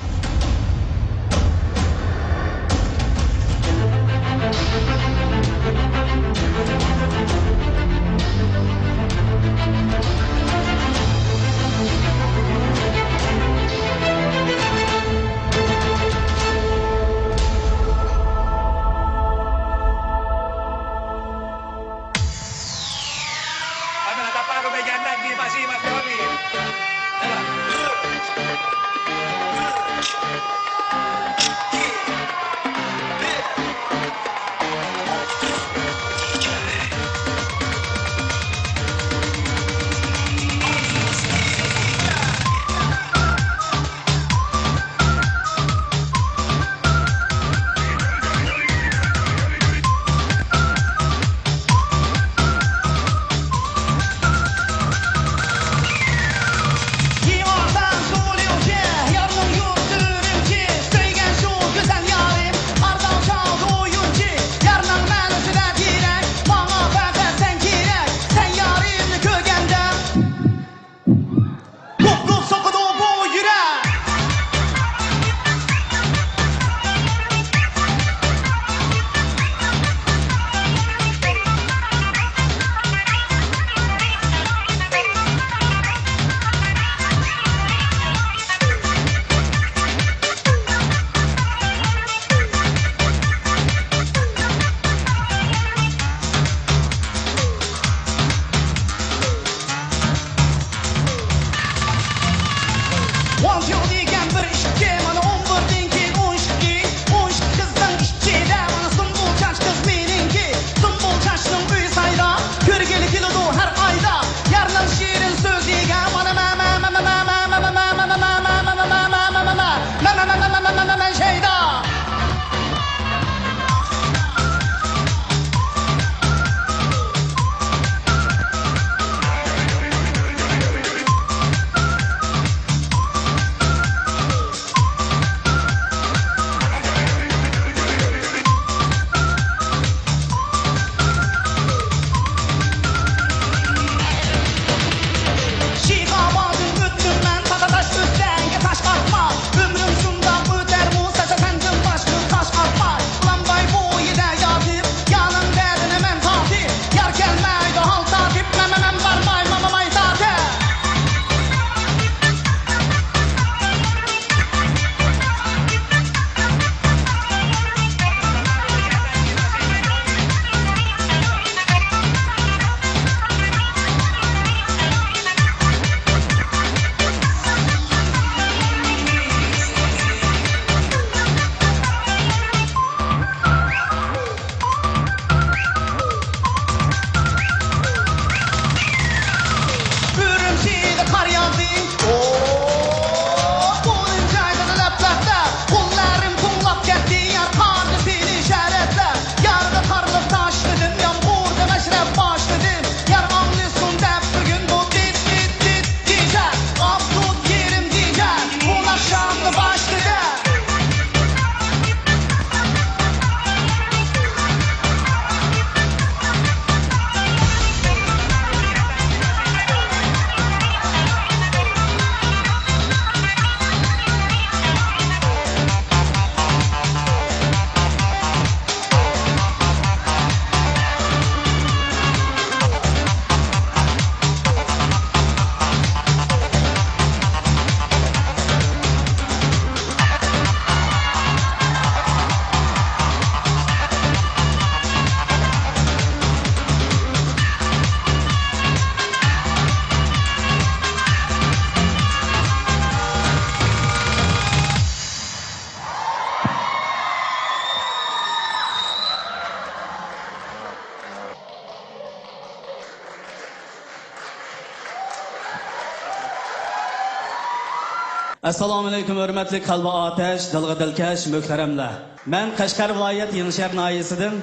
ئەسسالامۇئەلەيكۇم، ھۆرمەتلىك قەلبى ئاتەش، دىلغا دىلكەش مۆھتەرەملەر. مەن قەشقەر ۋىلايەت يېڭىشەھەر ناھىيەسىدىن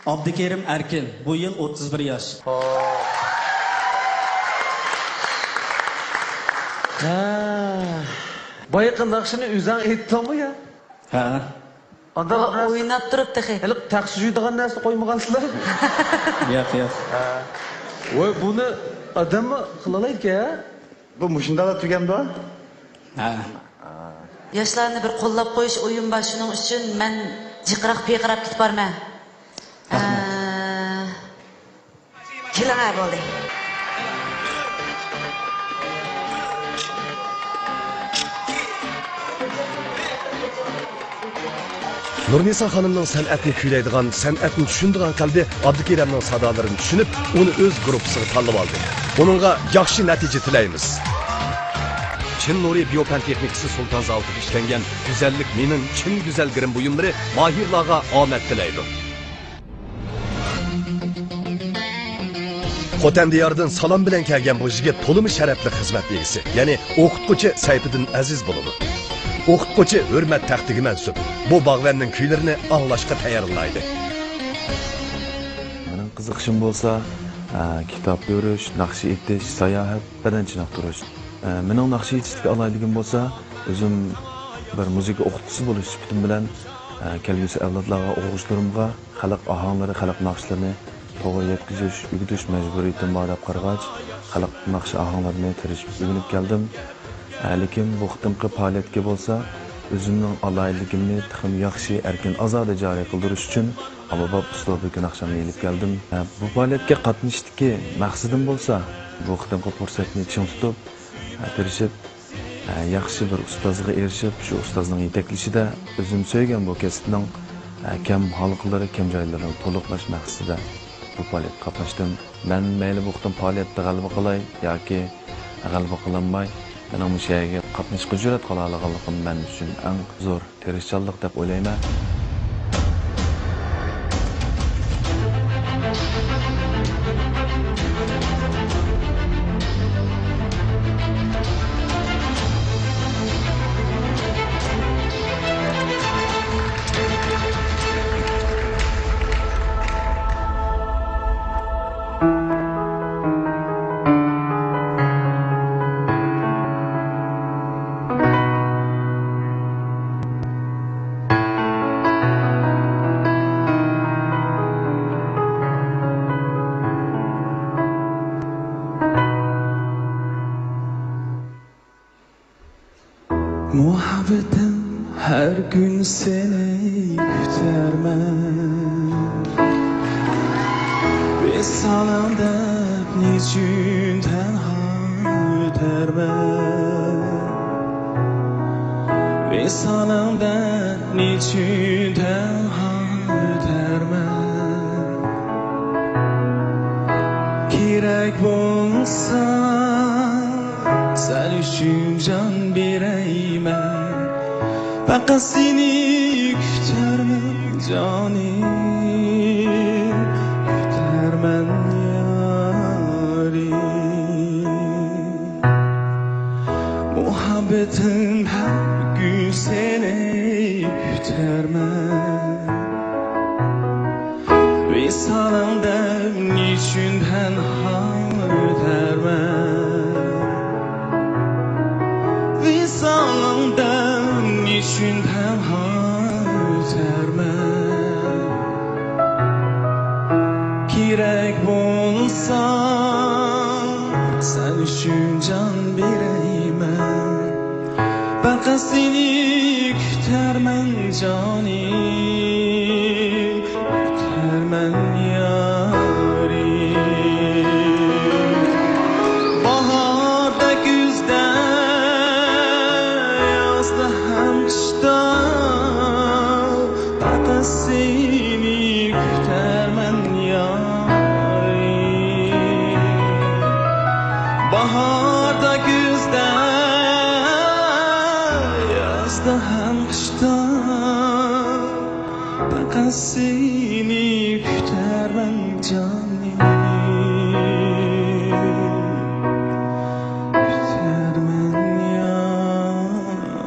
ئابدۇكېرىم ئەركىن. بۇ يىل ئوتتۇز بىر ياش. ھە. بايىقى ناخشىنى ئۆزۈڭ ئېيتتىڭمۇ يا؟ ھە. ئانداق ئويناپ تۇرۇپ تېخى. ھېلىقى تەخسە جۇيىدىغان نەرسىنى قويمىغانسىلەر. ياق، ياق. ھە. ۋاي، بۇنى ئادەممۇ قىلالايدىكەن. بۇ مۇشۇنداقلا تۈگەمدۇ؟ ھە. ياشلارنى بىر قوللاپ قويۇش ئويۇم بار، شۇنىڭ ئۈچۈن مەن جىقراق پىرقىراپ كېتىپ بارىمەن. رەھمەت. ئە، كېلىڭە، بولدى. نۇرنىسا خانىمنىڭ سەنئەتنى كۈيلەيدىغان، سەنئەتنى چۈشىنىدىغان قەلبى ئابدۇكېرەمنىڭ سادالىرىنى چۈشىنىپ، ئۇنى ئۆز گۇرۇپپىسىغا تاللىۋالدى. ئۇنىڭغا ياخشى نەتىجە تىلەيمىز. چىن نۇرى بىيو پەن تېخنىكىسى سۇلتان زاۋۇتىدا ئىشلەنگەن گۈزەللىك مېنىڭ چىن گۈزەل گىرىم بۇيۇملىرى ماھىرلارغا ئامەت تىلەيدۇ. خوتەن دىيارىدىن سالام بىلەن كەلگەن بۇ يىگىت تولىمۇ شەرەپلىك خىزمەت ئىگىسى، يەنى ئوقۇتقۇچى سەيپىدىن ئەزىز بولىدۇ. ئوقۇتقۇچى ھۆرمەت تەختىگە مەنسۇپ. بۇ باغۋەننىڭ كۈيلىرىنى ئاڭلاشقا تەييارلايدۇ. مېنىڭ قىزىقىشىم بولسا، ئە، كىتاب كۆرۈش، ناخشا ئېيتىش، ساياھەت، بەدەن چېنىقتۇرۇش. ئە، مېنىڭ ناخشا ئېيتىشتىكى ئالاھىدىلىكىم بولسا، ئۆزۈم بىر مۇزىكا ئوقۇتقۇچىسى بولۇش سۈپىتىم بىلەن، ئە، كەلگۈسى ئەۋلادلارغا، ئوقۇغۇچىلىرىمغا خەلق ئاھاڭلىرى، خەلق ناخشىلىرىنى توغرا يەتكۈزۈش، ئۆگىتىش مەجبۇرىيىتىم بار دەپ قارىغاچ، خەلق ناخشا ئاھاڭلىرىنى تىرىشىپ ئۆگىنىپ كەلدىم. ھە، لېكىن بۇ قېتىمقى پائالىيەتكە بولسا، ئۆزۈمنىڭ ئالاھىدىلىكىمنى تېخىمۇ ياخشى، ئەركىن، ئازادە جارى قىلدۇرۇش ئۈچۈن ئاممىباب ئۇسلۇبىدىكى ناخشامنى ئېلىپ كەلدىم. ھە، بۇ پائالىيەتكە قاتنىشىشتىكى مەقسىتىم بولسا، بۇ قېتىمقى پۇرسەتنى چىڭ تۇتۇپ، ھە، تىرىشىپ، ھە، ياخشى بىر ئۇستازغا ئېرىشىپ، شۇ ئۇستازنىڭ يېتەكلىشىدە ئۆزۈم سۆيگەن بۇ كەسىپنىڭ، ھە، كەم ھالقىلىرى، كەم جايلىرىنى تولۇقلاش مەقسىتىدە بۇ پائالىيەتكە قاتناشتىم. مەن مەيلى بۇ قېتىم پائالىيەتتە غەلىبە قىلاي ياكى غەلىبە قىلالماي، مېنىڭ مۇشۇ يەرگە قاتنىشىشقا جۈرئەت قىلالىغانلىقىم مەن ئۈچۈن ئەڭ زور تىرىشچانلىق دەپ ئويلايمەن. مۇھەببىتىم، ھەر كۈن سېنى كۈتەرمەن. ۋىسالىڭ دەپ نېچۈن تەنھا ئۆتەرمەن؟ ۋىسالىڭ دەپ نېچۈن تەنھا ئۆتەرمەن؟ كېرەك بولسا، سەن ئۈچۈن جان بېرەيمەن. پەقەت سېنى كۈتەرمەن جانىم، كۈتەرمەن يارىم. مۇھەببىتىم، ھەر كۈن سېنى كۈتەرمەن. ۋىسالىڭ دەپ نېچۈن تەنھا ئۆتەرمەن؟ ۋىسالىڭ دەپ نېچۈن تەنھا ئۆتەرمەن؟ كېرەك بولسا، سەن ئۈچۈن جان بېرەيمەن. پەقەت سېنى كۈتەرمەن جانىم، كۈتەرمەن يارىم. باھاردا، كۈزدە، يازدا ھەم قىشتا، پەقەت سېنى كۈتەرمەن يارىم. باھاردا، كۈزدە، يازدا ھەم قىشتا، پەقەت سېنى كۈتەرمەن جانىم، كۈتەرمەن يارىم.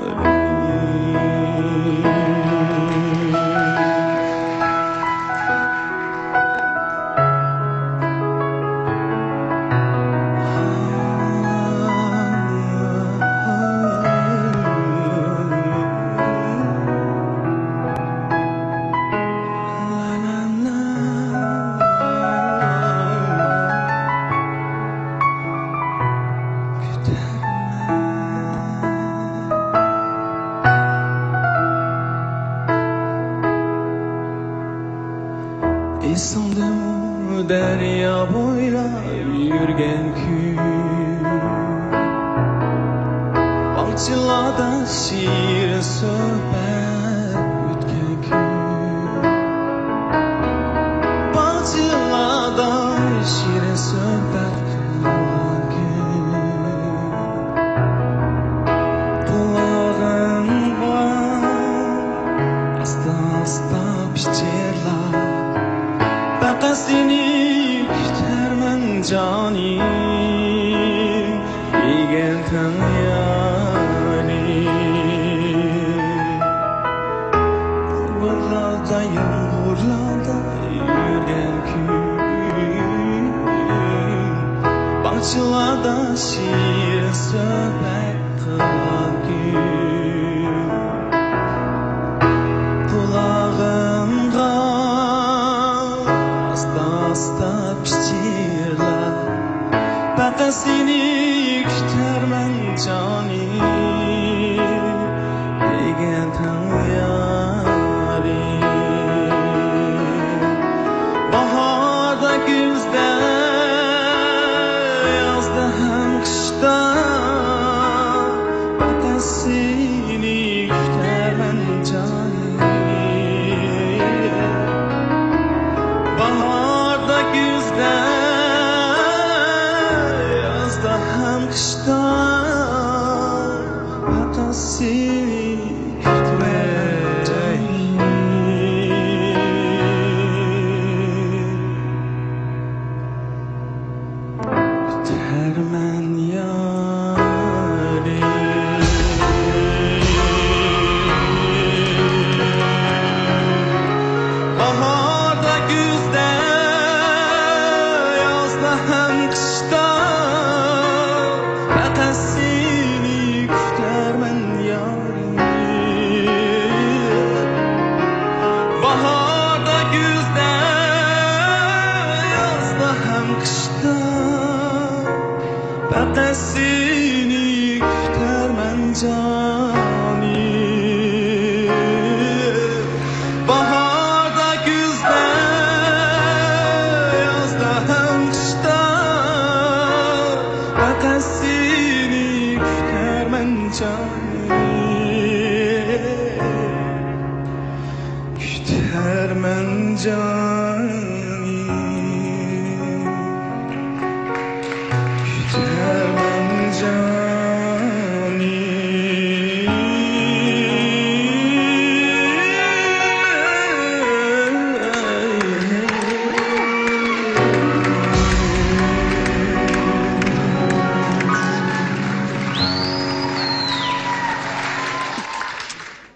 ئېسىڭدىمۇ دەريا بويلاپ يۈرگەن كۈن؟ باغچىلاردا شېرىن سۆھبەت ئۆتكەن كۈن. باغچىلاردا شېرىن سۆھبەت قىلغان كۈن. قۇلاغىمغا ئاستا-ئاستا پىچىرلاپ، پەقەت سېنى كۈتەرمەن جانىم، دېگەن تەڭ يارىم. بۇلبۇللاردا، يامغۇرلاردا يۈرگەن كۈن، باغچىلاردا شېرىن سۆھبەت قىلغان كۈن. قۇلاغىمغا ئاستا-ئاستا پىچىرلاپ، پەقەت سېنى كۈتەرمەن جانىم، دېگەن تەڭ يارىم. باھاردا، كۈزدە، يازدا ھەم قىشتا پەقەت سېنى كۈتەرمەن جانىم. باھاردا، كۈزدە، يازدا ھەم قىشتا پەقەت سېنى كۈتمەي كۈتەرمەن يارىم. باھاردا، كۈزدە، يازدا ھەم قىشتا پەقەت سېنى كۈتەرمەن يارىم. باھاردا، كۈزدە، يازدا ھەم قىشتا پەقەت سېنى كۈتەرمەن جانىم. باھاردا، كۈزدە، يازدا ھەم قىشتا پەقەت سېنى كۈتەرمەن جانىم، كۈتەرمەن جانىم، كۈتەرمەن جانىم.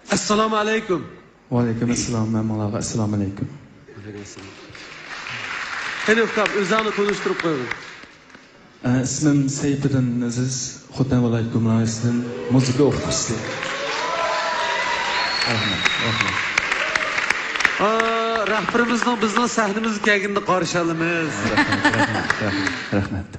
ئەسسالامۇ ئەلەيكۇم. ۋەئەلەيكۇم ئەسسالام، مەمنۇنلارغا ئەسسالامۇ ئەلەيكۇم. قېنى ئۇكام، ئۆزۈڭنى تونۇشتۇرۇپ قويغىن. ئە، ئىسمىم سەيپىدىن ئەزىز، خوتەن ۋىلايەت گۇمراھىسىدىن، مۇزىكا ئوقۇتقۇچىسى. رەھمەت، رەھمەت. ئا، رەھبىرىمىزنىڭ بىزنىڭ سەھنىمىزگە كەلگىنىنى قارشى ئالىمىز. رەھمەت، رەھمەت، رەھمەت، رەھمەت.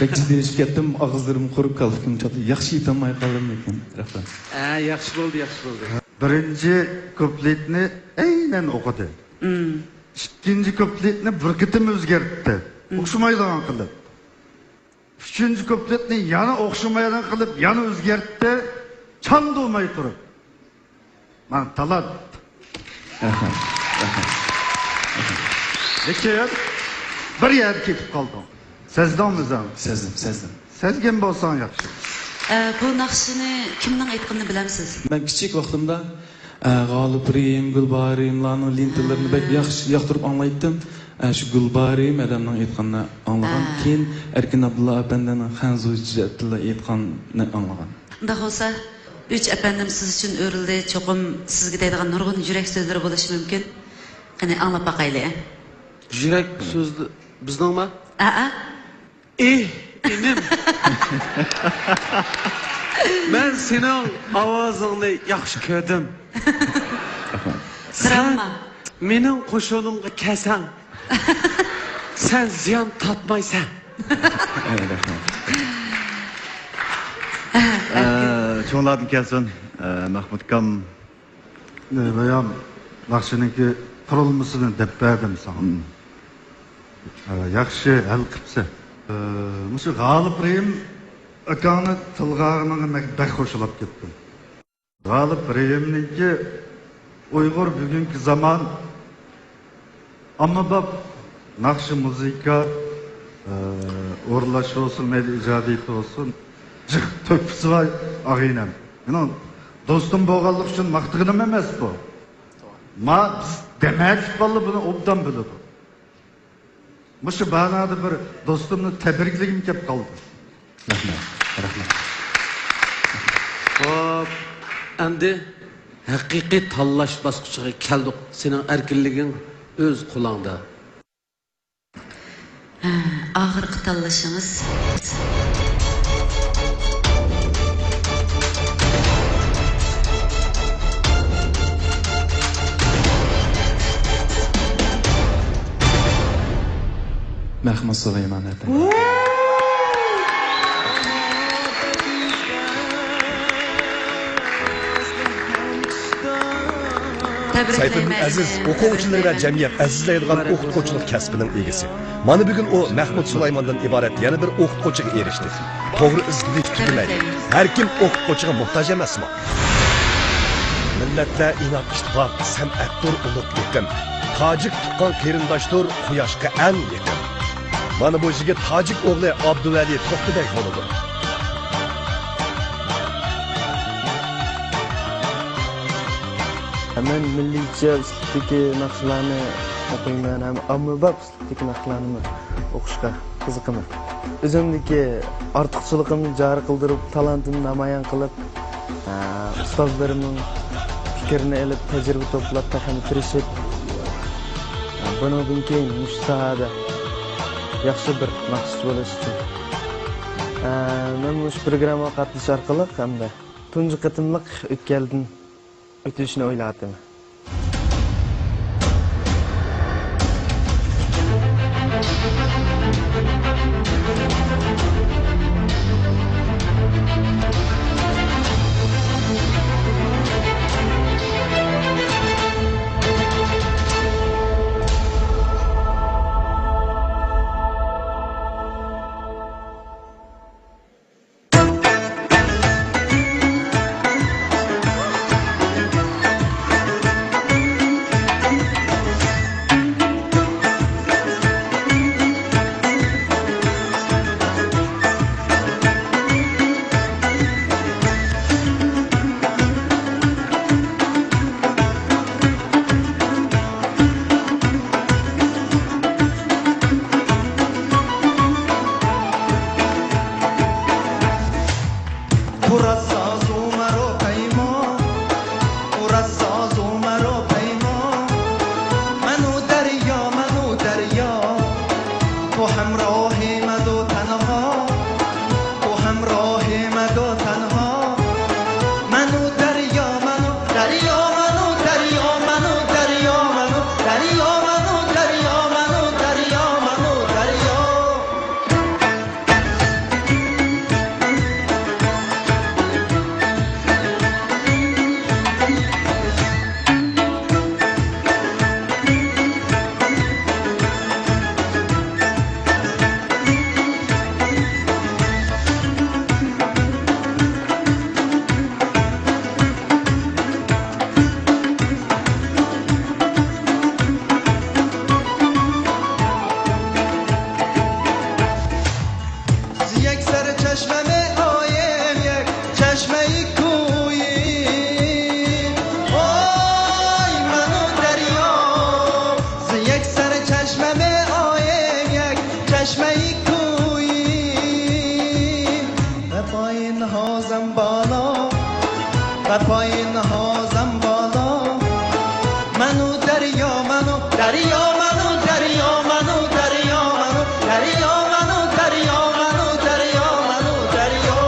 بەك جىددىيلىشىپ كەتتىم، ئاغزىلىرىم قۇرۇپ قالدى، ياخشى ئېيتالماي قالدىم لېكىن. رەھمەت. ھە، ياخشى بولدى، ياخشى بولدى. بىرىنچى كۇپلېتنى ئەينەن ئوقۇدى. مم. ئىككىنچى كۇپلېتنى بىر قېتىم ئۆزگەرتتى. مم. ئوخشىمايدىغان قىلىپ. ئۈچىنچى كۇپلېتنى يەنە ئوخشىمايدىغان قىلىپ يەنە ئۆزگەرتتى. چاندۇرماي تۇرۇپ. مانا تالانت. رەھمەت. رەھمەت. لېكىن بىر يەردە كېتىپ قالدىڭ. سەزدىڭمۇ ئۆزۈڭ؟ سەزدىم، سەزدىم. سەزگەن بولساڭ ياخشى. ئە، بۇ ناخشىنى كىمنىڭ ئېيتقىنىنى بىلەمسىز؟ مەن كىچىك ۋاقتىمدا، ئە، غالىپ رېھىم، گۈلبارىملارنىڭ لېنتىلىرىنى بەك ياخشى ياقتۇرۇپ ئاڭلايتتىم. ئە، شۇ گۈلبارىم ئادەمنىڭ ئېيتقىنىنى ئاڭلىغان. ھە. كېيىن ئەركىن ئابدۇللا ئەپەندىنىڭ خەنزۇچە ئېيتقىنىنى ئاڭلىغان. ئۇنداق بولسا، ئۈچ ئەپەندىم سىز ئۈچۈن ئۆرۈلدى، چوقۇم سىزگە دەيدىغان نۇرغۇن يۈرەك سۆزلىرى بولۇشى مۇمكىن. قېنى، ئاڭلاپ باقايلى. يۈرەك سۆزلى بىزنىڭما؟ ئەئە. ئېھ، ئىنىم. مەن سېنىڭ ئاۋازىڭنى ياخشى كۆردۈم. سەن مېنىڭ قوشۇنۇمغا كەلسەڭ، سەن زىيان تارتمايسەن. ئە، چوڭلاردىن كەلسۇن، ئە، مەھمۇت ئاكام. بايام ناخشىنىڭكى قۇرۇلمىسىنى دەپ بەردىم ساڭا. مم. ھە، ياخشى ھەل قىپسەن. ئە، مۇشۇ غالىپ رېھىم ئاكاڭنى تىلغا ئالغىنىڭغا مەن بەك خۇشاللىنىپ كەتتىم. غالىپ رېھىمنىڭكى ئۇيغۇر بۈگۈنكى زامان ئاممىباب ناخشا، مۇزىكا، ئە، ئورۇنلاش بولسۇن، مەيلى ئىجادىيىتى بولسۇن، جىق تۆھپىسى بار ئاغىنەم. مېنىڭ دوستۇم بولغانلىقى ئۈچۈن ماختىغىنىم ئەمەس بۇ. ما بىز دەمەكلىك بالىلار بۇنى ئوبدان بىلىدۇ. مۇشۇ بانادا بىر دوستۇمنى تەبرىكلىگۈم كەپ قالدى. رەھمەت، رەھمەت. خوپ، ئەمدى ھەقىقىي تاللاش باسقۇچىغا كەلدۇق. سېنىڭ ئەركىنلىكىڭ ئۆز قولۇڭدا. ھە، ئاخىرقى تاللىشىڭىز. مەخمۇت سۇلايمان ئەپەندى. سەيپىدىن ئەزىز ئوقۇغۇچىلىرى ۋە جەمئىيەت ئەزىزلەيدىغان ئوقۇتقۇچىلىق كەسپىنىڭ ئىگىسى. مانا بۈگۈن ئۇ مەخمۇت سۇلايماندىن ئىبارەت يەنە بىر ئوقۇتقۇچىغا ئېرىشتى. توغرا ئىزدىنىش تۈگىمەيدۇ. ھەركىم ئوقۇتقۇچىغا موھتاج ئەمەسمۇ؟ مىللەتلەر ئىناق ئىتتىپاق، سەنئەتتۇر ئۇلۇغ ئېقىم. تاجىك تۇغقان قېرىنداشتۇر، قۇياشقا ئەڭ يېقىن. مانا بۇ يىگىت تاجىك ئوغلى ئابدۇۋەلى توختىبەگ بولىدۇ. مەن مىللىيچە ئۇسلۇبتىكى ناخشىلارنى ئوقۇيمەن ھەم ئاممىباب ئۇسلۇبتىكى ناخشىلارنىمۇ ئوقۇشقا قىزىقىمەن. ئۆزۈمدىكى ئارتۇقچىلىقىمنى جارى قىلدۇرۇپ، تالانتىمنى نامايان قىلىپ، ئە، ئۇستازلىرىمنىڭ پىكرىنى ئېلىپ، تەجرىبە توپلاپ، تېخىمۇ تىرىشىپ، ئە، بۇنىڭدىن كېيىن مۇشۇ ساھەدە ياخشى بىر ناخشىچى بولۇش ئۈچۈن، ئە، مەن مۇشۇ پروگراممىغا قاتنىشىش ئارقىلىق ھەمدە تۇنجى قېتىملىق ئۆتكەلدىن ئۆتۈشنى ئويلاۋاتىمەن. پۇراسازۇ مەرۇ پەيما، پۇراسازۇ مەرۇ پەيما. مەنۇ دەريا، مەنۇ دەريا، بۇ ھەمراھى مەدۇ تەنھا، بۇ ھەمراھى مەدۇ تەنھا. مەنۇ دەريا، مەنۇ دەريا، مەنۇ دەريا، مەنۇ دەريا، مەنۇ دەريا، مەنۇ دەريا، مەنۇ دەريا. يەكسەر چەشمەمى ئايىم يەك، چەشمەي كويى. ئاي مەنۇ دەريا، يەكسەر چەشمەمى ئايىم يەك، چەشمەي كويى. بەپايىن ھازەم بالا، بەپايىن ھازەم بالا. مەنۇ دەريا، مەنۇ دەريا، مەنۇ دەريا، مەنۇ دەريا، مەنۇ دەريا، مەنۇ دەريا، مەنۇ دەريا، مەنۇ دەريا.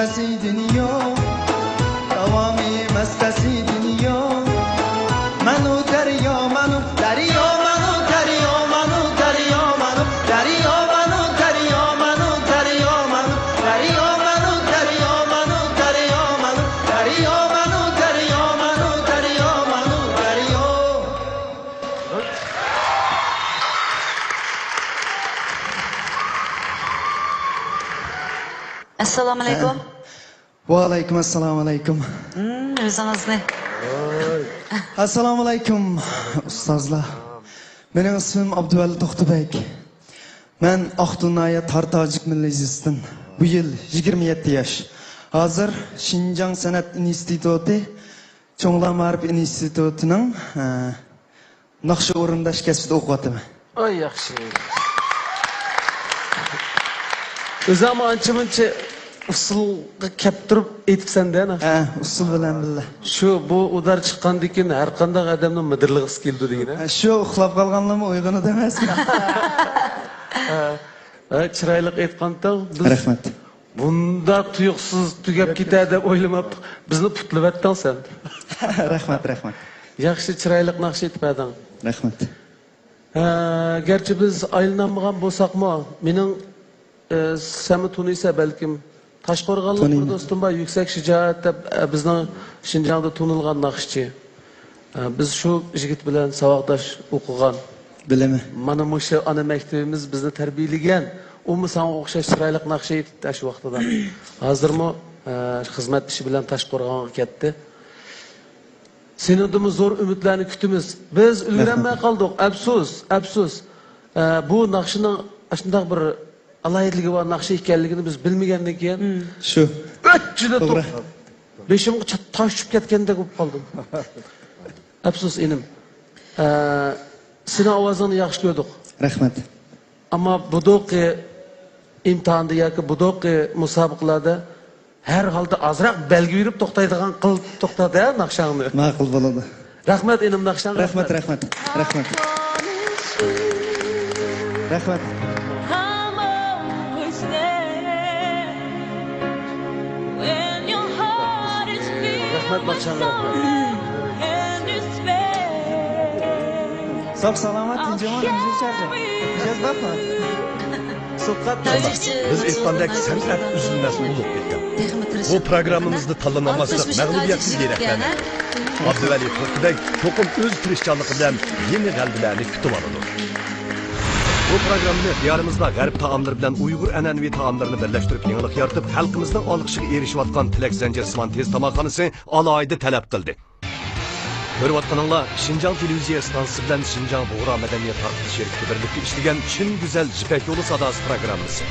دۇنيا، داۋامى مەستەسى دۇنيا. مەنۇ دەريا، مەنۇ دەريا، مەنۇ دەريا، مەنۇ دەريا، مەنۇ دەريا، مەنۇ دەريا، مەنۇ دەريا، مەنۇ دەريا، مەنۇ دەريا، مەنۇ دەريا، مەنۇ دەريا، مەنۇ دەريا، مەنۇ دەريا. ئەسسالامۇ ئەلەيكۇم. ۋەئەلەيكۇم ئەسسالام ئەلەيكۇم. ھىم، ئۆزىڭىزنى. ئەسسالامۇ ئەلەيكۇم، ئۇستازلار. مېنىڭ ئىسمىم ئابدۇۋەلى توختىبەگ. مەن ئاقتۇ ناھىيە تار تاجىك مىللىي يېزىسىدىن. بۇ يىل يىگىرمە يەتتە ياش. ھازىر شىنجاڭ سەنئەت ئىنستىتۇتى، چوڭلار مائارىپ ئىنستىتۇتىنىڭ، ئە، ناخشا ئورۇنداش كەسپىدە ئوقۇۋاتىمەن. ئاي، ياخشى. ئۆزۈڭمۇ ئانچە-مۇنچە ئۇسسۇلغا كەپتۈرۈپ ئېيتىپسەن-دە ناخشا. ھە، ئۇسسۇل بىلەن بىللە. شۇ، بۇ ئۇدار چىققاندىن كېيىن ھەر قانداق ئادەمنىڭ مىدىرلىغۇسى كېلىدۇ دېگىنە. ھە، شۇ ئۇخلاپ قالغانلارمۇ ئويغىنىدۇ ئەمەسمۇ؟ ھە. ھە، چىرايلىق ئېيتقانتىڭ. بىز رەھمەت. بۇنداق تۇيۇقسىز تۈگەپ كېتەر دەپ ئويلىماپتۇق. بىزنى پۇتلىۋەتتىڭ سەن. رەھمەت، رەھمەت. ياخشى، چىرايلىق ناخشا ئېيتىپ بەردىڭ. رەھمەت. ھە، گەرچە بىز ئايلىنالمىغان بولساقمۇ، مېنىڭ، ئە، سەنمۇ تونۇيسەن بەلكىم، تاشقورغانلىق بىر دوستۇم بار، يۈكسەك شىجائەت دەپ، ئە، بىزنىڭ شىنجاڭدا تونۇلغان ناخشىچى. ئە، بىز شۇ يىگىت بىلەن ساۋاقداش ئوقۇغان. بىلىمەن. مانا مۇشۇ ئانا مەكتىپىمىز بىزنى تەربىيەلىگەن. ئۇمۇ ساڭا ئوخشاش چىرايلىق ناخشا ئېيتتى شۇ ۋاقتىدا. ھازىرمۇ، ئە، خىزمەتدىشى بىلەن تاشقورغانغا كەتتى. سېنىڭدىنمۇ زور ئۈمىدلەرنى كۈتىمىز. بىز ئۈلگۈرەلمەي قالدۇق. ئەپسۇس، ئەپسۇس. ئە، بۇ ناخشىنىڭ ئاشۇنداق بىر ئالاھىدىلىكى بار ناخشا ئىكەنلىكىنى بىز بىلمىگەندىن كېيىن، شۇ ئۆچچىدە توغرا. بېشىمغا چات-، تاش چۈشۈپ كەتكەندەك بولۇپ قالدىم. ئەپسۇس، ئىنىم. ئە، سېنىڭ ئاۋازىڭنى ياخشى كۆردۇق. رەھمەت. ئەمما بۇدۇقى ئىمتىھاندا ياكى بۇدۇقى مۇسابىقىلەردە ھەر ھالدا ئازراق بەلگە بېرىپ توختايدىغان قىل توختات ھە ناخشاڭنى. ماقۇل بولىدۇ. رەھمەت ئىنىم ناخشاڭ. رەھمەت، رەھمەت، رەھمەت. رەھمەت. رەھمەت ناخشاڭ، رەھمەت. ساق سالامەت تىنچىمۇ نەمجىرچەرجە. جەزبەتمۇ؟ بىز ئېيتقاندەك، سەنئەت ئۈزۈلمەس ئۇلۇغ ئېقىم. بۇ پروگراممىمىزدا تاللىنالماسلىق مەغلۇبىيەتتىن دېرەكلەنمەيدۇ. ئابدۇۋەلى توختىبەگ چوقۇم ئۆز تىرىشچانلىقى بىلەن يېڭى غەلىبىلەرنى كۈتۈۋالىدۇ. بۇ پروگراممىنى دىيارىمىزدا غەرب تائاملىرى بىلەن ئۇيغۇر ئەنئەنىۋى تائاملىرىنى بىرلەشتۈرۈپ يېڭىلىق يارىتىپ، خەلقىمىزنىڭ ئالقىشىغا ئېرىشىۋاتقان تىلەك زەنجىرسىمان تېز تاماقخانىسى ئالاھىدە تەلەپ قىلدى. كۆرۈۋاتقىنىڭلار شىنجاڭ تېلېۋىزىيە ئىستانسىسى بىلەن شىنجاڭ بۇغرا مەدەنىيەت تارقىتىش شىركىتى بىرلىكتە ئىشلىگەن چىن گۈزەل يىپەك يولى ساداسى پروگراممىسى.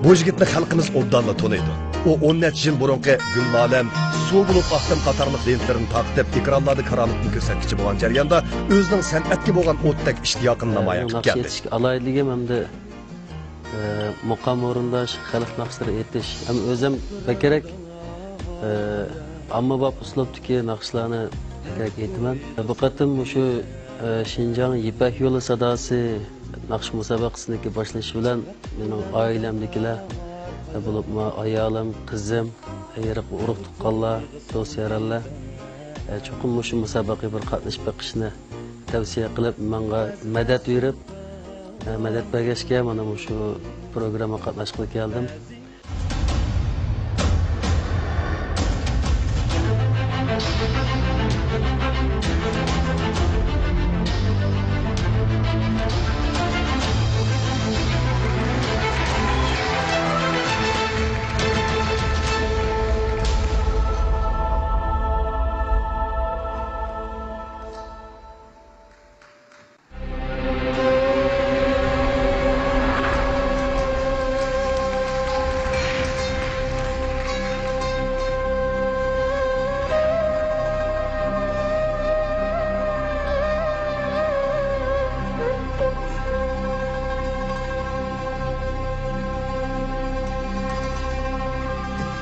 بۇ يىگىتنى خەلقىمىز ئوبدانلا تونۇيدۇ. ئۇ ئون نەچچە يىل بۇرۇنقى گۈلئالەم، سۇ بولۇپ ئاقتىم قاتارلىق بېندلىرىنى تارقىتىپ، ئېكرانلاردا كارامىتىنى كۆرسەتكۈچى بولغان جەرياندا ئۆزىنىڭ سەنئەتكە بولغان ئوتتەك ئىشتىياقىنى نامايان قىلىپ كەلدى. ئالاھىدىلىكىم ھەمدە ئە، مۇقام ئورۇنداش، خەلق ناخشىلىرى ئېيتىش. ھەم ئۆزۈم بەكرەك، ئە، ئاممىباب ئۇسلۇبتىكى ناخشىلارنى بەكرەك ئېيتىمەن. بۇ قېتىم مۇشۇ، ئە، شىنجاڭ يىپەك يولى ساداسى ناخشا مۇسابىقىسىنىڭكى باشلىنىشى بىلەن مېنىڭ ئائىلەمدىكىلەر، بولۇپمۇ ئايالىم، قىزىم، يېرىق ئۇرۇق تۇغقانلار، دوست يارانلار، ئە، چوقۇم مۇشۇ مۇسابىقىگە بىر قاتنىشىپ بېقىشنى تەۋسىيە قىلىپ، ماڭا مەدەت بېرىپ، ئە، مەدەت بەرگەچكە، مانا مۇشۇ پروگراممىغا قاتناشقىلى كەلدىم.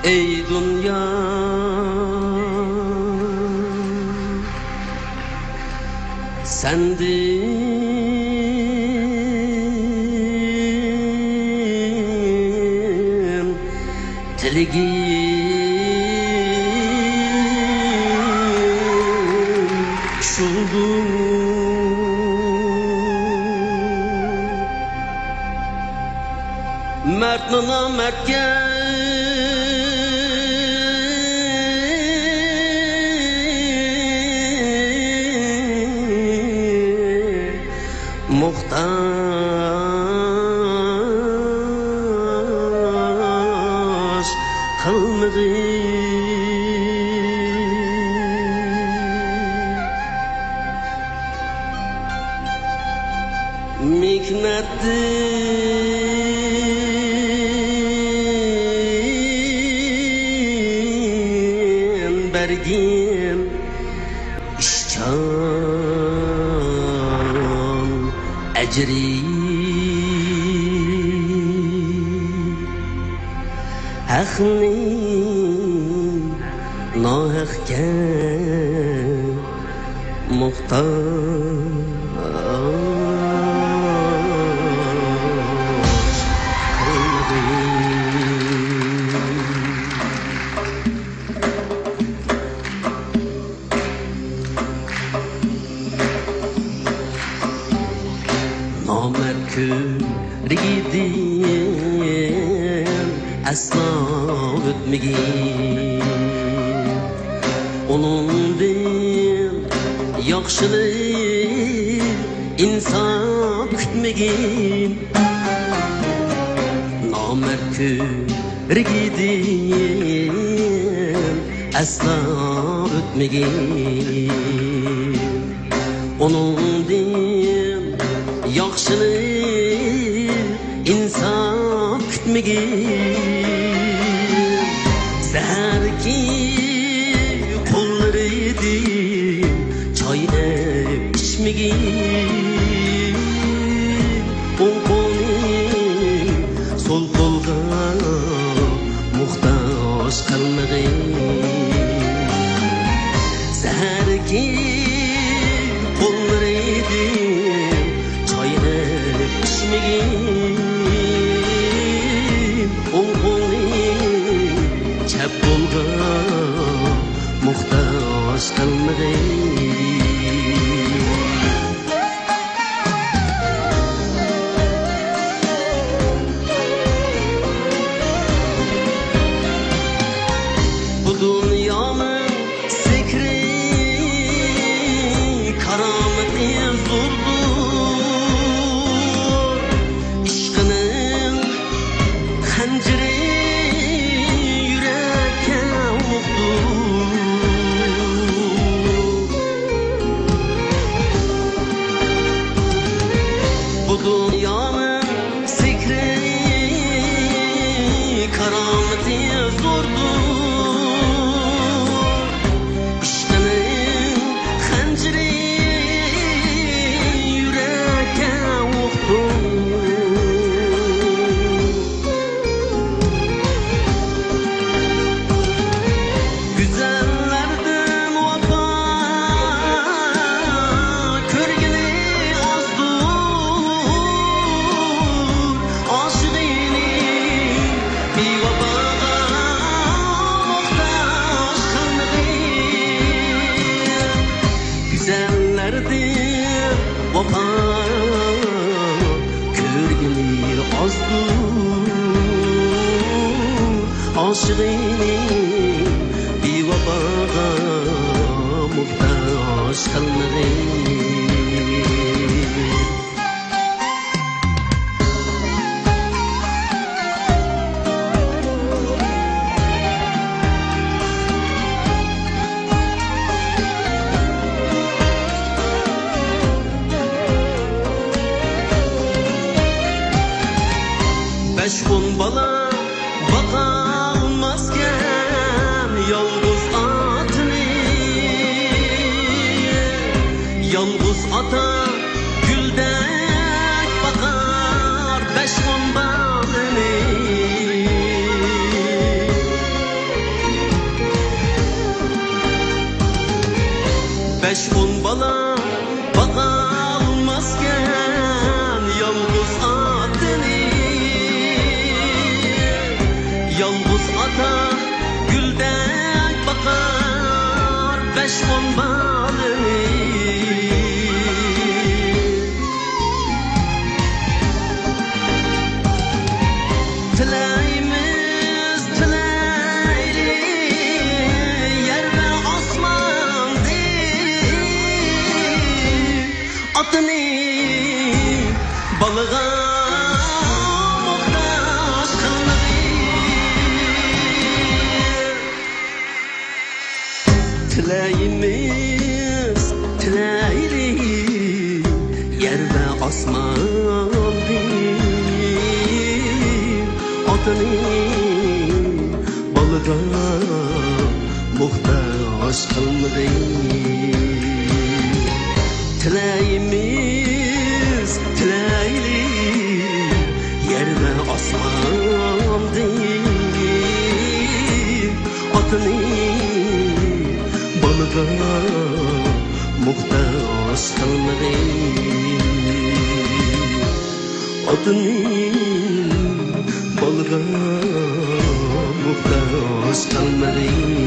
ئەي دۇنيا، سەندىن تىلىگىم شۇندۇر. مەردمۇ نامەردكە موھتاج قىلمىغىن. مېھنەتتىن بەرگىن ئىشچان ئەجرى. ھەقنى ناھەقكە موھتاج قىلمىغىن. نامەرد كۆرگىدىن ئەسلا ئۆتمىگىن. ئۇنىڭدىن ياخشىلىق، ئىنساپ كۈتمىگىن. نامەرد كۆرگىدىن ئەسلا ئۆتمىگىن. ئۇنىڭدىن ياخشىلىق، ئىنساپ كۈتمىگىن. زەھەركى قوللىرىدىن چاي ئېلىپ ئىچمىگىن. ئوڭ قولنى سول قولغا موھتاج قىلمىغىن. زەھەركى قوللىرىدىن چاي ئېلىپ ئىچمىگىن. ئوڭ قولنى چەپ قولغا موھتاج قىلمىغىن. بۇ دۇنيانىڭ سېھرى، كارامىتى زوردۇر. ئىشقىنىڭ خەنجىرى يۈرەككە ئوقتۇر. بۇ دۇنيانىڭ سېھرى، كارامىتى زوردۇر. ئىشقىنىڭ خەنجىرى يۈرەككە ئوقتۇر. گۈزەللەردىن ۋاپا كۆرگىنى ئازدۇر. ئاشىقىنى بىۋاپاغا موھتاج قىلمىغىن. گۈزەللەردىن ۋاپا كۆرگىنى ئازدۇر. ئاشىقىنى بىۋاپاغا موھتاج قىلمىغىن. بەش-ئون بالا باقالماسكەن يالغۇز ئاتىنى. يالغۇز ئاتا گۈلدەك باقار بەش-ئون بالىنى. بەش-ئون بالا باقالماسكەن يالغۇز ئاتىنى. تىلەيمىز، تىلەيلى، يەر ۋە ئاسماندىن، ئاتىنى بالىغا موھتاج قىلمىغىن. تىلەيمىز، تىلەيلى، يەر ۋە ئاسماندىن، ئاتىنى بالىغا موھتاج قىلمىغىن. ئاتىنى بالىغا موھتاج قىلمىغىن.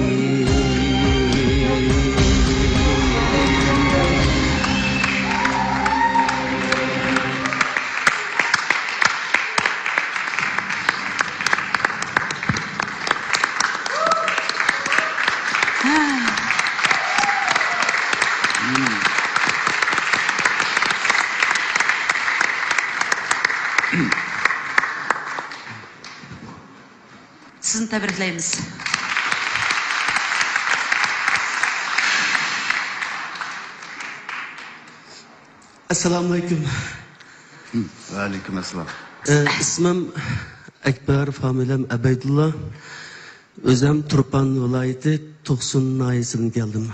سىزنى تەبرىكلەيمىز. ئەسسالامۇئەلەيكۇم. ۋەئەلەيكۇم ئەسسالام. ئە، ئىسمىم ئەكبەر، فامىلەم ئەبەيدۇللا. ئۆزەم تۇرپان ۋىلايىتى توقسۇن ناھىيەسىدىن كەلدىم.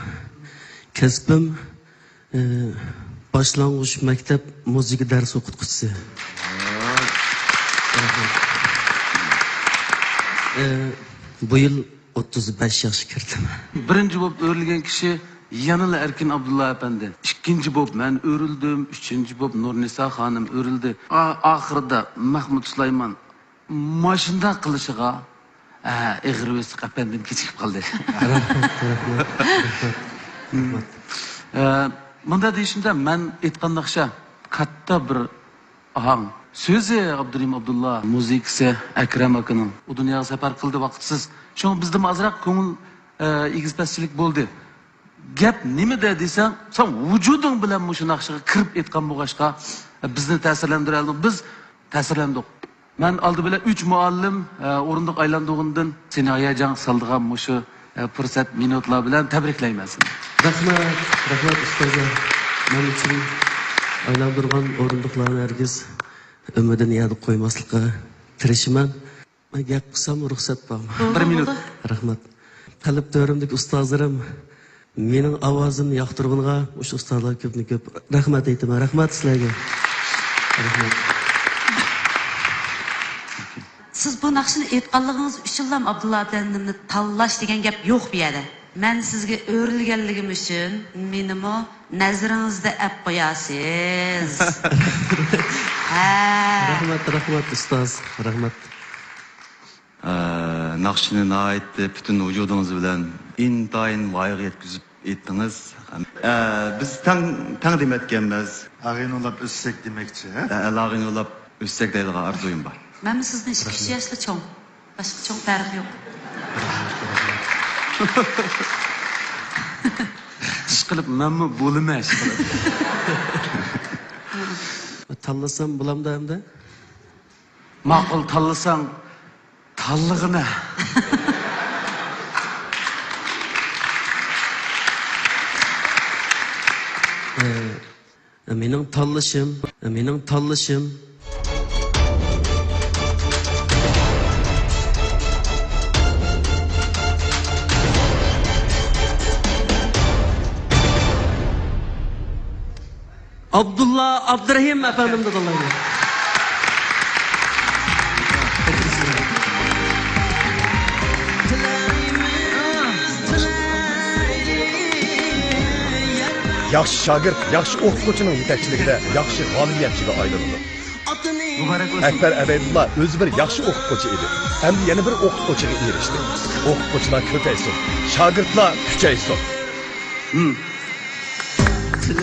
كەسپىم، ئە، باشلانغۇچ مەكتەپ مۇزىكا دەرس ئوقۇتقۇچىسى. ئە، بۇ يىل ئوتتۇز بەش ياشقا كىردىم. بىرىنچى بولۇپ ئۆرۈلگەن كىشى يەنىلا ئەركىن ئابدۇللا ئەپەندى. ئىككىنچى بولۇپ مەن ئۆرۈلدۈم، ئۈچىنچى بولۇپ نۇرنىسا خانىم ئۆرۈلدى. ئا-، ئاخىرىدا مەھمۇت سۇلايمان ماشىنىدا قىلىشىغا، ئە، ئېغىر ۋېسىق ئەپەندىم كېچىكىپ قالدى. رەھمەت، رەھمەت، رەھمەت، رەھمەت. ئە، مۇنداق دېيىشىمدە، مەن ئېيتقان ناخشا كاتتا بىر ئاھاڭ. سۆزى ئابدۇرېھىم ئابدۇللا، مۇزىكىسى ئەكرەم ئاكىنىڭ. ئۇ دۇنياغا سەپەر قىلدى ۋاقىتسىز. شۇڭا بىزدىمۇ ئازراق كۆڭۈل، ئە، ئېگىز-پەسچىلىك بولدى. گەپ نېمىدە دېسەڭ، سەن ۋۇجۇدۇڭ بىلەن مۇشۇ ناخشىغا كىرىپ ئېيتقان بولغاچقا، بىزنى تەسىرلەندۈرەلمىدىڭ، بىز تەسىرلەندۇق. مەن ئالدى بىلەن ئۈچ مۇئەللىم، ئە، ئورۇندۇق ئايلاندۇرغىنىدىن سېنى ھاياجانغا سالىدىغان مۇشۇ، ئە، پۇرسەت، مىنۇتلار بىلەن تەبرىكلەيمەن سېنى. رەھمەت، رەھمەت ئۇستازلار. مەن ئۈچۈن ئايلاندۇرغان ئورۇندۇقلارنى ھەرگىز ئۈمىدىنى يەردە قويماسلىققا تىرىشىمەن. گەپ قىلسام رۇخسەت بارمۇ؟ بولدى، بىر مىنۇت. بولدى. رەھمەت. قەلب تۆرۈمدىكى ئۇستازلىرىم، مېنىڭ ئاۋازىمنى ياقتۇرغىنىغا مۇشۇ ئۇستازلارغا كۆپتىن كۆپ رەھمەت ئېيتىمەن. رەھمەت سىلەرگە. رەھمەت. سىز بۇ ناخشىنى ئېيتقانلىقىڭىز ئۈچۈنلا ئابدۇللا ئەپەندىمنى تاللاش دېگەن گەپ يوق بۇ يەردە. مەن سىزگە ئۆرۈلگەنلىكىم ئۈچۈن مېنىمۇ نەزىرىڭىزدە ئەپ قويارسىز. ھە. رەھمەت، رەھمەت ئۇستاز، رەھمەت. ئە، ناخشىنى ناھايىتى پۈتۈن ۋۇجۇدىڭىز بىلەن ئىنتايىن ۋايىغا يەتكۈزۈپ ئېيتتىڭىز. ئە، بىز تەڭ، تەڭ دېمەتكەنمىز. ئاغىنە ئۇلاپ ئۆتسەك دېمەكچى، ھە؟ ئە، ئاغىنە ئۇلاپ ئۆتسەك دەيدىغان ئارزۇيۇم بار. مەنمۇ سىزدىن ئىككى، ئۈچ ياشلا چوڭ. باشقا چوڭ پەرق يوق. ئىشقىلىپ مەنمۇ بولىمەن، ئىشقىلىپ. تاللىسام بولامدۇ ئەمدى؟ ماقۇل، تاللىساڭ تاللىغىنە. ئە، مېنىڭ تاللىشىم، مېنىڭ تاللىشىم. ئابدۇللا ئابدۇرېھىم ئەپەندىمنى تاللايمەن. ياخشى شاگىرت ياخشى ئوقۇتقۇچىنىڭ يېتەكچىلىكىدە ياخشى غالىبىيەتچىگە ئايلىنىدۇ. مۇبارەك بولسۇن. ئەكبەر ئەبەيدۇللا ئۆزى بىر ياخشى ئوقۇتقۇچى ئىدى. ئەمدى يەنە بىر ئوقۇتقۇچىغا ئېرىشتى. ئوقۇتقۇچىلار كۆپەيسۇن، شاگىرتلار كۈچەيسۇن. ھىم.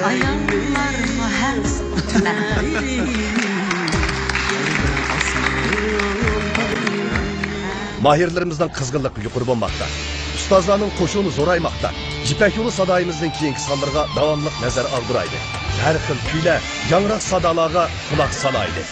ئاياللارمۇ ھەم ئۇتۇلار. ماھىرلىرىمىزنىڭ قىزغىنلىقى يۇقىرى بولماقتا. ئۇستازلارنىڭ قوشۇنى زورايماقتا. يىپەك يولى سادايىمىزنىڭ كېيىنكى سانلىرىغا داۋاملىق نەزەر ئاغدۇرايلى. ھەر خىل كۈيلەر، ياڭراق سادالارغا قۇلاق سالايلى.